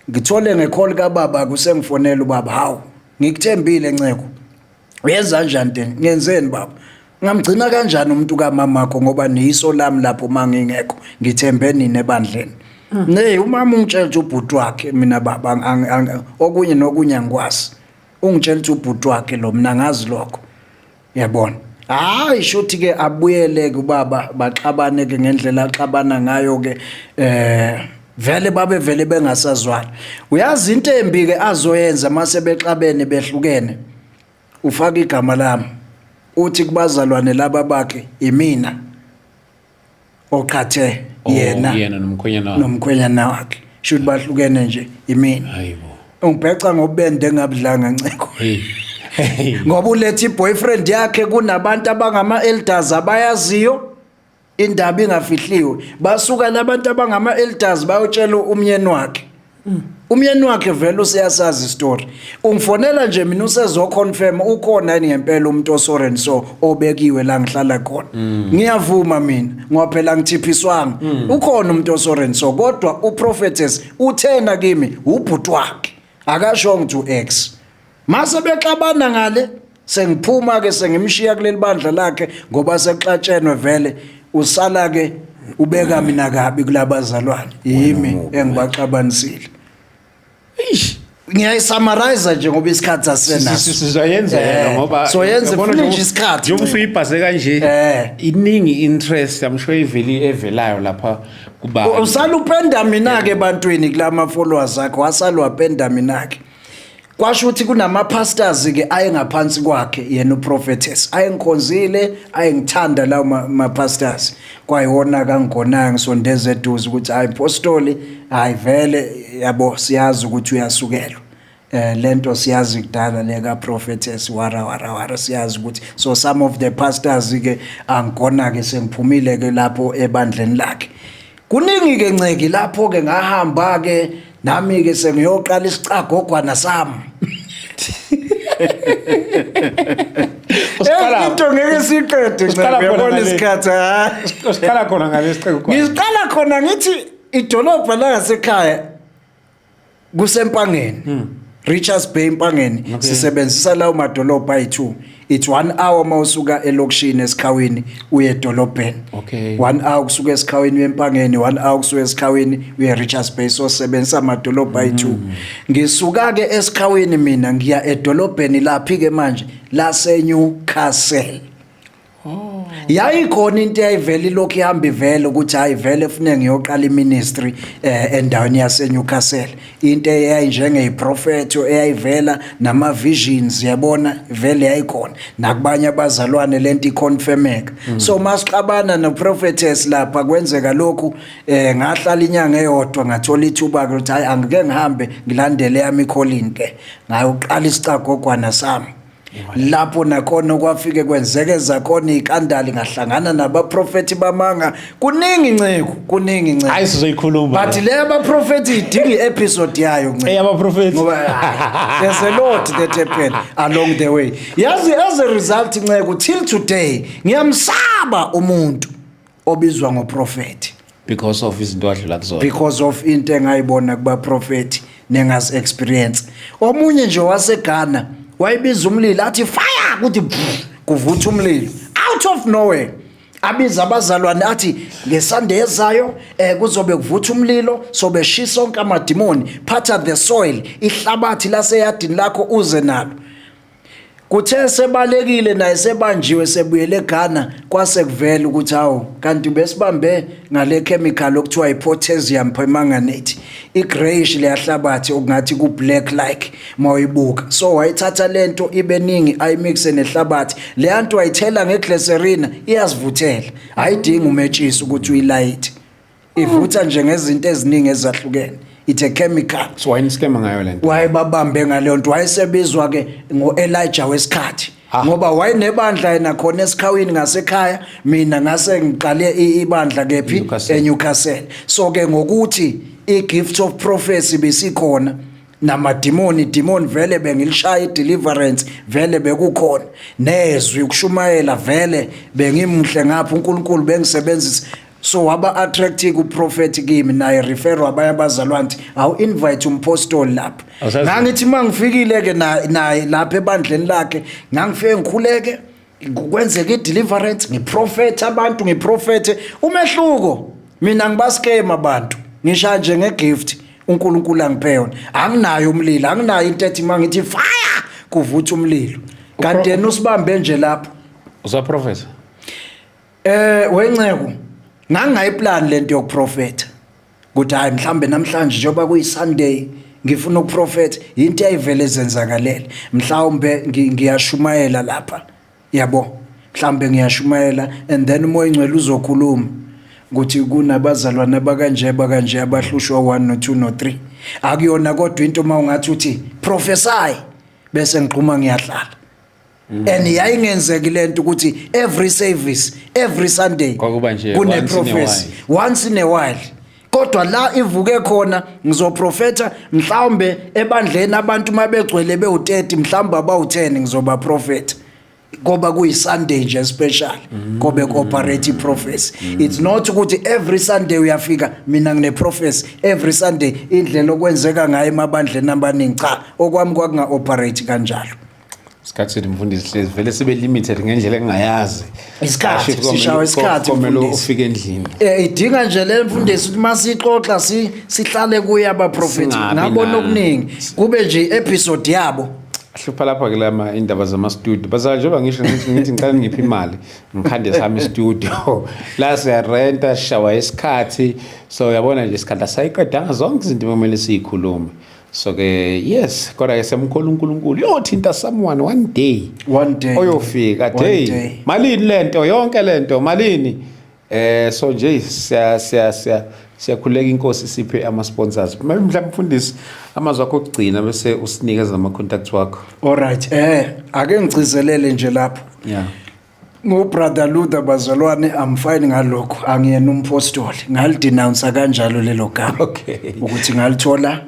Ngithole ngecall kababa, kusengifonela ubaba, "Hawu, ngikuthembile nceko, uyenza kanjani tena?" "Ngenzeni baba? Ngamgcina kanjani umuntu kamamakho, ngoba niyiso lami lapho mangingekho, ngithembe nini ebandleni?" "Nee, umama ungitshela ukuthi ubhuti wakhe." "Mina baba, okunye nokunye angikwazi. Ungitshela ukuthi ubhuti wakhe lo, mina ngazi lokho, yabona." Hayi, shuthi ke abuyele kubaba, baxabane ke ngendlela axabana ngayo ke, vele babe vele bengasazwani. Uyazi into embi ke azoyenza mase bexabene behlukene, ufaka igama lami, uthi kubazalwane laba bakhe imina oqhathe Oh, yena yena nomkhwenyana wakhe. Nomkhwenyana wakhe. Shuthi bahlukene nje imina. Hayibo. Ungibheca ngobende engabudlanga, nceko. Hey. Hey. Ngoba uletha i-boyfriend yakhe kunabantu abangama-elders abayaziyo indaba ingafihliwe. Basuka labantu abangama-elders bayotshela umyeni wakhe. Umyeni wakhe vele useyasazi istory. Ungifonela nje mina, usezoconfirm ukhona yini ngempela umuntu oso and so obekiwe la ngihlala khona. Ngiyavuma mina, ngoba phela ngithiphiswanga, ukhona umuntu oso and so, kodwa uProphetess uthena kimi ubhuti wakhe, akasho ngithi u-ex. Mase bexabana ngale, sengiphuma ke, sengimshiya kuleli bandla lakhe ngoba sexatshenwe vele. Usala ke ubeka mina kabi kulabazalwane, yimi engibaxabanisile. Eish. Ngiyayisummarize nje ngoba isikhathi asenaso. Sizoyenza yena ngoba Soyenze, yabona funa nje isikhathi. Njengoba usuyibhase kanje, iningi interest, I'm sure iveli evelayo lapha kuba Usala upenda mina ke ebantwini kulama followers akhe, wasala wapenda mina ke. Kwasho ukuthi kunama pastors ke ayengaphansi kwakhe yena uProphetess, ayengikhonzile, ayengithanda lawo ma pastors, kwayiwona kangigonayo ngisondeze eduze ukuthi, "Hayi apostoli, hayi vele yabo, siyazi ukuthi uyasukelwa, lento siyazi kudala le ka prophetess, wara wara wara, siyazi ukuthi." So some of the pastors ke angigona ke, sengiphumile ke lapho ebandleni lakhe. Kuningi ke nceki lapho ke, ngahamba ke nami ke sengiyoqala isicagogwana sami. Into ngeke siqede. Usiqala Nceki, khona uyabona ngale. isikhathi, ha. Usiqala khona ngalesiqephu. Ngiqala khona ngithi idolobha langasekhaya kuseMpangeni, Richards Bay, Empangeni. Sisebenzisa lawo madolobha ayi2. It's 1 hour mawusuka elokishini eSikhawini uye edolobheni. 1 hour kusuka eSikhawini uye eMpangeni, 1 hour kusuka eSikhawini uye Richards Bay. So sebenzisa amadolobha ayi2. Ngisuka ke eSikhawini mina ngiya edolobheni laphi ke manje, lase Newcastle. Yayikhona into eyayivela ilokhu ihamba ivele ukuthi hayi vele fune ngiyoqala iministry endaweni yase Newcastle, into eyayinjengeyiprofetho eyayivela nama visions, yabona, vele yayikhona nakubanye abazalwane lento iconfirmeka. So masixabana no prophetess lapha kwenzeka lokhu, ngahlala inyanga eyodwa, ngathola ithuba ukuthi hayi, angike ngihambe ngilandele yami calling ke, ngayoqala isicagogwana sami. Lapho nakhona kwafike kwenzeke zakhona ikandali, ngahlangana nabaprofethi bamanga. Kuningi nceku, kuningi nceku. Hayi, sizoyikhuluma. But le abaprofethi idinga i-episode yayo nceku. Eyabaprofethi. Ngoba there's a lot that happened along the way. Yazi, as a result nceku, till today ngiyamsaba umuntu obizwa ngoprofethi. Because of izinto adlula kuzona. Because of into engayibona kubaprofethi nengazi experience. Omunye nje waseGhana wayebiza umlilo, athi fire, kuthi pff, kuvutha umlilo out of nowhere. Abiza abazalwane, athi ngeSunday ezayo kuzobe kuvutha umlilo, sobe shisa onke amadimoni, phatha the soil, ihlabathi laseyadini lakho uze nalo. Kuthe sebalekile naye, sebanjiwe, sebuyele eGhana, kwase kuvela ukuthi hawu, kanti besibambe ngale chemical okuthiwa i-potassium permanganate, i-grayish leyahlabathi okungathi ku-black like mawuyibuka. So wayithatha lento ibe ningi, ayimixe nehlabathi, leya nto wayithela ngeglycerine, iyazivuthela, ayidingi umetshisi ukuthi uyilayithe, ivutha nje ngezinto eziningi ezahlukene. It's a chemical. So wayeniskema ngayo lento. Wayebabambe ngaleyo nto, wayesebizwa ke ngo-Elijah wesikhathi. Ngoba wayenebandla yena khona esikhawini ngasekhaya, mina ngase ngiqale ibandla kephi? Newcastle. eNewcastle. So ke ngokuthi i-gift of prophecy besikhona, namadimoni, demon vele bengilishaya, i-deliverance vele bekukhona, nezwi ukushumayela vele bengimhle ngapha, uNkulunkulu bengisebenzisa. So waba attractive uprofeti kimi, naye refer abanye abazalwane ukuthi awu invite umpostoli lapha. Ngangithi mangifikile ke naye lapha ebandleni lakhe, ngangifike ngikhuleke, kwenzeka i-deliverance, ngiprofethe abantu, ngiprofethe. Umehluko, mina ngibaskema abantu, ngisha nje ngegift uNkulunkulu angiphe yona. Anginayo umlilo, anginayo into ethi mangithi fire kuvutha umlilo, kanti yena usibambe nje lapho. Usaprofetha? Wenceku, ngangingayiplan lento yokuprofetha ukuthi hayi, mhlambe namhlanje njengoba kuyi Sunday ngifuna ukuprofetha. Into ayivele ezenzakalele, mhlawumbe ngiyashumayela lapha, yabo, mhlambe ngiyashumayela and then uMoya Ingcwele uzokhuluma ukuthi kunabazalwane abakanje bakanje abahlushwa 1 no 2 no 3. Akuyona kodwa into uma ungathi uthi prophesy bese ngiqhuma ngiyahlala. And yayingenzeki lento ukuthi every service, every Sunday Kwakuba nje kune once in a prophecy, once in a while. Kodwa la ivuke khona ngizoprofetha mhlawumbe ebandleni abantu mabegcwele bewu30, mhlawumbe abawu10 ngizoba prophet, ngoba kuyi Sunday nje special kobe operate prophecy. It's not ukuthi every Sunday uyafika, mina ngine prophecy every Sunday, indlela okwenzeka ngayo emabandleni abaningi. Cha, okwami kwakunga operate kanjalo. Isikhathi sethu mfundisi hlezi vele sibe limited ngendlela engingayazi. Isikhathi, Asho sishawa isikhathi, komele mfundisi. ufike endlini. Idinga nje le mfundisi ukuthi masixoxa sihlale kuye abaprofeti. Singabi Ngabona okuningi, kube nje episode yabo. Hlupha lapha ke lama indaba zama studio. Bazala, njengoba ngisho ngithi ngicela ngiphe imali ngikhande sami studio. La siyarenta, sishawa isikhathi. So uyabona nje isikhathi asayiqedanga zonke izinto ekumele siyikhulume. So ke yes, kodwa ke semkhulu uNkulunkulu yothinta someone one day. One day. Oyofika One hey day. malini lento, yonke lento malini? So nje siya siyakhuleka inkosi siphe ama sponsors. Mhlawumbe mfundisi amazwi akho okugcina bese usinikeza ama contacts wakho. Alright, ake ngigcizelele nje lapho. Ngo brother Luther, bazalwane, I'm fine ngalokho, angiyena umpostoli, ngalidenounce kanjalo lelo gama. Ukuthi ngalithola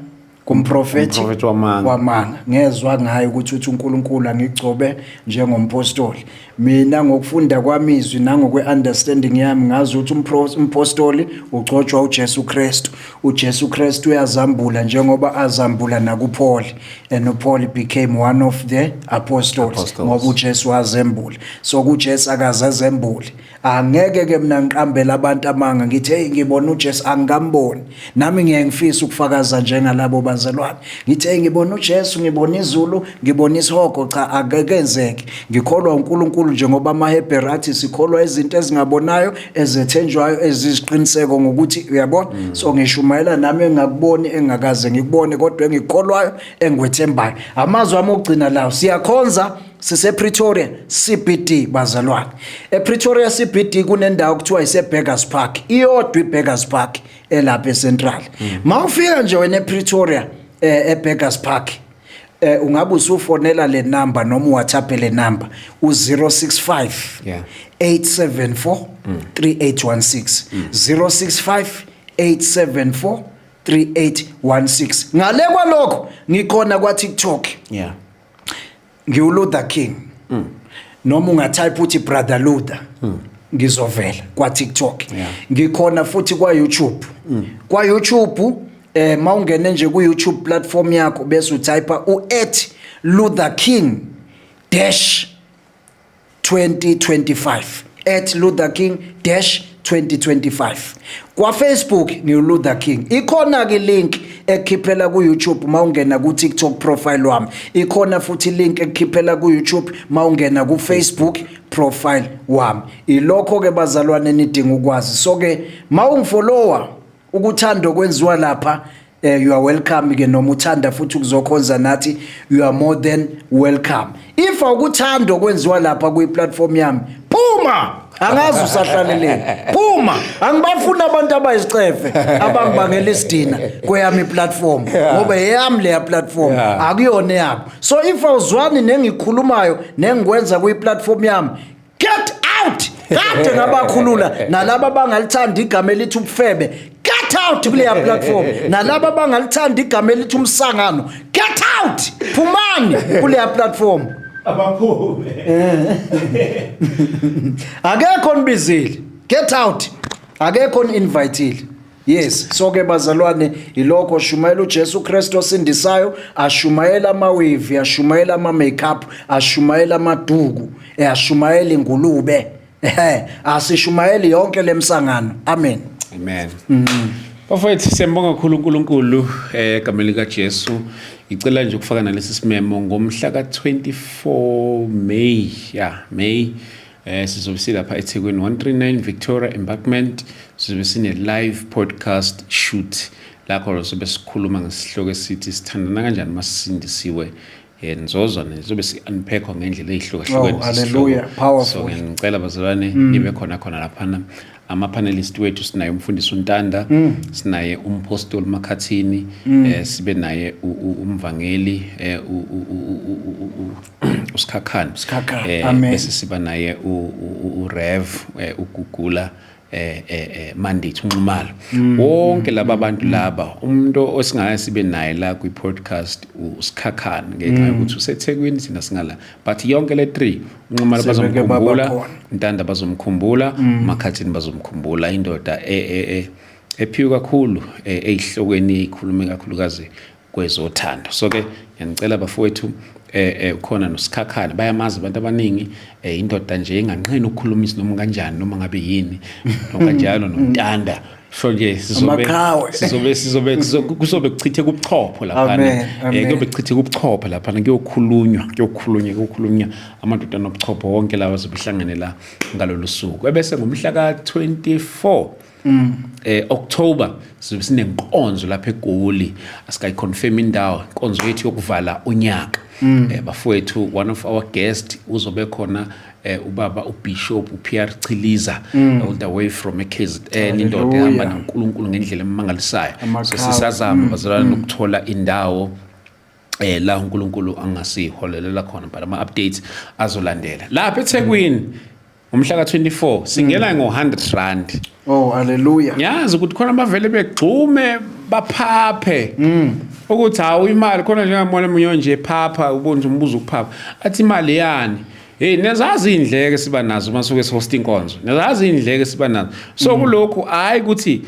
kumprofeti Umprofeti wamanga. Wamanga. Ngezwa ngayo ukuthi uthi uNkulunkulu angigcobe njengompostoli. Mina ngokufunda kwami izwi nangokwe understanding yami ngazi ukuthi umpostoli ugcotshwa uJesu Kristu. uJesu Kristu uyazambula njengoba azambula nakuPaul, and uPaul became one of the apostles, Apostles. ngoba uJesu wazembula. So kuJesu akazazembuli. Angeke ke mina ngiqambele abantu amanga ngithi hey, ngibona uJesu, angikamboni. Nami ngiye ngifisa ukufakaza njengalabo bazalwane, ngithi hey, ngibona uJesu, ngibona izulu, ngibona isihogo. Cha, akekenzeki. Ngikholwa uNkulunkulu njengoba amaHebheru athi sikholwa izinto ezingabonayo, ezethenjwayo, eziziqiniseko ngokuthi uyabona. So ngishumayela nami engakuboni, engakaze ngikubone, kodwa engikholwayo, engiwethembayo. Amazwi ami okugcina lawo: siyakhonza, sise Pretoria CBD, bazalwane. ePretoria CBD kunendawo kuthiwa ise Beggars Park, iyodwa iBeggars Park elapha eCentral. Mawufika nje wena ePretoria, eBeggars Park, Ungabe usufonela le number noma uWhatsApp le number u065 874 3816, 065 874 3816. Ngale kwalokho ngikhona kwa TikTok. NgiwuLuther King. Noma ungatype uthi Brother Luther, ngizovela kwa TikTok. Ngikhona futhi kwa YouTube. Kwa YouTube, mawungene nje ku YouTube platform yakho bese utype u@LutherKing-2025, @LutherKing-2025. Kwa Facebook ngiwuLuther King. Ikhona ke link ekhiphela ku YouTube mawungena ku TikTok profile wami. Ikhona futhi link ekhiphela ku YouTube mawungena ku Facebook profile wami. Ilokho ke bazalwane nidinga ukwazi. So ke mawungifollowa, ukuthanda okwenziwa lapha, you are welcome ke. Noma uthanda futhi ukuzokhonza nathi, you are more than welcome. If awukuthanda okwenziwa lapha kwi platform yami, phuma, angazi usahlaleleni, phuma. Angibafuni abantu abayizicefe abangibangela isidina kweyami platform, ngoba eyami leya platform, akuyona yabo. So if awuzwani nengikhulumayo nengikwenza kwi platform yami, get out. Kade ngabakhulula nalaba abangalithanda igama elithi ubufebe, get out kuleya platform. Nalaba abangalithanda igama elithi umsangano, get out, phumani kuleya platform. Abaphume. Akekho nibizile, get out, akekho ni-invitile. Yes, so ke bazalwane, ilokho. Shumayela uJesu Kristu osindisayo. Ashumayela amaweave, ashumayela ama-makeup, ashumayela amaduku, ashumayela ingulube, ehe, asishumayeli yonke lemsangano. Amen. Amen. Bafowethu, siyambonga kakhulu uNkulunkulu egameni lika Jesu. Ngicela nje ukufaka nalesi simemo ngomhla ka24 May, yeah, May. Sizobe silapha eThekwini, 139 Victoria Embankment. Sizobe sine live podcast shoot lapho sobe sikhuluma ngesihloko esithi sithandana kanjani masisindisiwe. Nizozwa, nizobe si-unpack ngendlela ey'hlukahlukene. Oh, hallelujah. Powerful. So ngicela bazalwane nibe khona khona laphana. Ama-panelist wethu, sinaye umfundisi uNtanda, sinaye umpostoli Makhathini, sibe naye umvangeli uSikhakhane. Sikhakhane, amen. Bese siba naye uRev uGugula Mandate uNxumalo. Wonke laba bantu laba, umuntu osingaya sibe naye la kwi podcast uSikhakhane, ngenxa yokuthi useThekwini, thina singala, but yonke le 3, uNxumalo Sebeke bazomkhumbula, baba khona. Ntanda bazomkhumbula, Makhathini bazomkhumbula, indoda ephiwe kakhulu ezihlokweni, ikhulume kakhulukazi kwezothando. So ke ngiyanicela bafowethu, khona noSikhakhane bayamazi abantu abaningi, indoda nje enganqeni ukukhulumisa noma kanjani, noma ngabe yini, nokanjalo noNtanda. So nje sizobe Amaqhawe. sizobe kuzobe kuchithe kubuchopho laphana. Amen, amen. Kuyobe kuchithe kubuchopho laphana, kuyokhulunywa amadoda anobuchopho wonke lawa azobe ehlangene la ngalolu suku. Ebese ngomhla ka-24 October sizobe sinenkonzo lapha eGoli. Asikayiconfirm indawo, inkonzo yethu yokuvala unyaka. Bafowethu, one of our guest uzobe khona, ubaba uBishop uPR Chiliza, all the way from eKZN, indoda ehamba Hallelujah. noNkulunkulu ngendlela emangalisayo. So Amaqhawe. sisazama bazalwane ukuthola indawo la uNkulunkulu angasiholelela khona, but ama updates azolandela. Lapha eThekwini umhla ka24 singena ngo100 rand. Oh, hallelujah. Ngiyazi ukuthi khona abavele begxume baphaphe ukuthi hawu, imali khona. Njengabona munye nje phapha, ubona nje umbuzo ukuphapha, athi imali yani? Hey, niyazazi iy'ndleko esiba nazo uma suke sihosta inkonzo, niyazazi iy'ndleko esiba nazo. So kulokhu hhayi ukuthi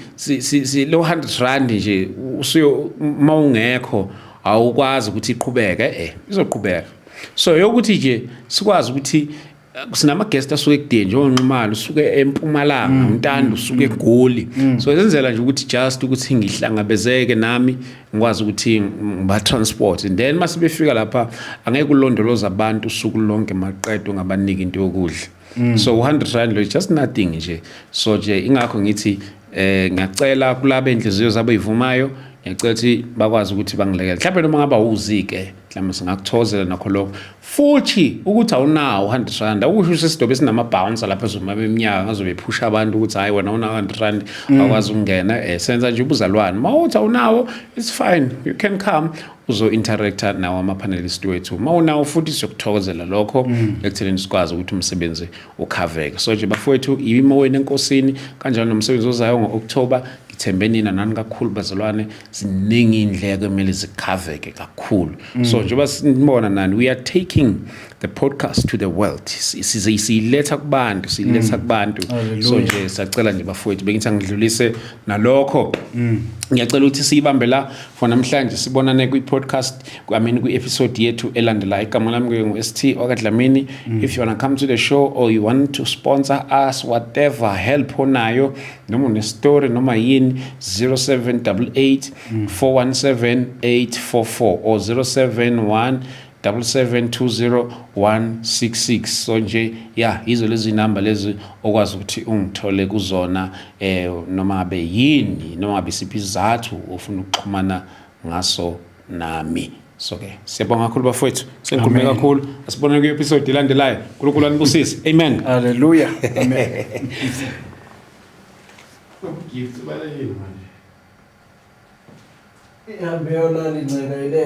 lo 100 rand nje usuyo uma ungekho awukwazi ukuthi iqhubeke, izoqhubeka. So yokuthi nje sikwazi ukuthi sinama-guest asuke ekudeni, njengoNxumalo usuke eMpumalanga, uNtanda usuke eGoli. So senzela nje ukuthi just ukuthi ngihlangabezeke nami, ngikwazi ukuthi ngiba-transport, and then mase befika lapha angeke ulondoloze abantu usuku lonke maqedwe ungabaniki into yokudla. So 100 rand lo is just nothing nje. So nje ingakho ngithi ngiyacela kulabo enhliziyo zabo ezivumayo. Ngiyacela ukuthi bakwazi ukuthi bangilekele. Mhlawumbe noma ngaba uzi-ke, mhlawumbe singakuthozela nakho lokho. Futhi ukuthi awunawo 100 rand, akusho ukuthi isidobe esinama-bouncer lapha ezoma beminyaka ngazobe ephusha abantu ukuthi hhayi wena unawo 100 rand awukwazi ukungena. Senza nje ubuzalwane. Uma uthi awunawo, it's fine, you can come uzo-interacta nawo ama-panelist wethu. Uma unawo futhi siyokuthokozela lokho ekuthenini sikwazi ukuthi umsebenzi ukhaveke. So nje bafowethu, imo wenu enkosini, kanjalo nomsebenzi ozayo ngo-October. Ngithembe nina nani kakhulu bazalwane, ziningi iy'ndleko emele zikhaveke kakhulu. So njengoba sinibona nani, we are taking the podcast to the world. Siyiletha kubantu, siyiletha kubantu. So nje siyacela nje bafowethu, bengithi angidlulise nalokho. Ngiyacela ukuthi siyibambe la for namhlanje, sibonane kwi-podcast, I mean kwi-episode yethu elandelayo. Igama lami ngu-ST wakaDlamini. If you wanna come to the show or you want to sponsor us, whatever help onayo, noma une-story noma yini, 0788 417 844 or 071 7720166. So nje ya, yizo lezi namba lezi okwazi ukuthi ungithole kuzona, noma ngabe yini, noma ngabe isiphi isizathu ofuna ukuxhumana ngaso nami. So ke siyabonga kakhulu bafowethu, sengikhulume kakhulu. Asibonane kwi-episode elandelayo. uNkulunkulu anibusise, amen. Hallelujah, amen. Gift balekile manje. Ihambe yolala inceka ile.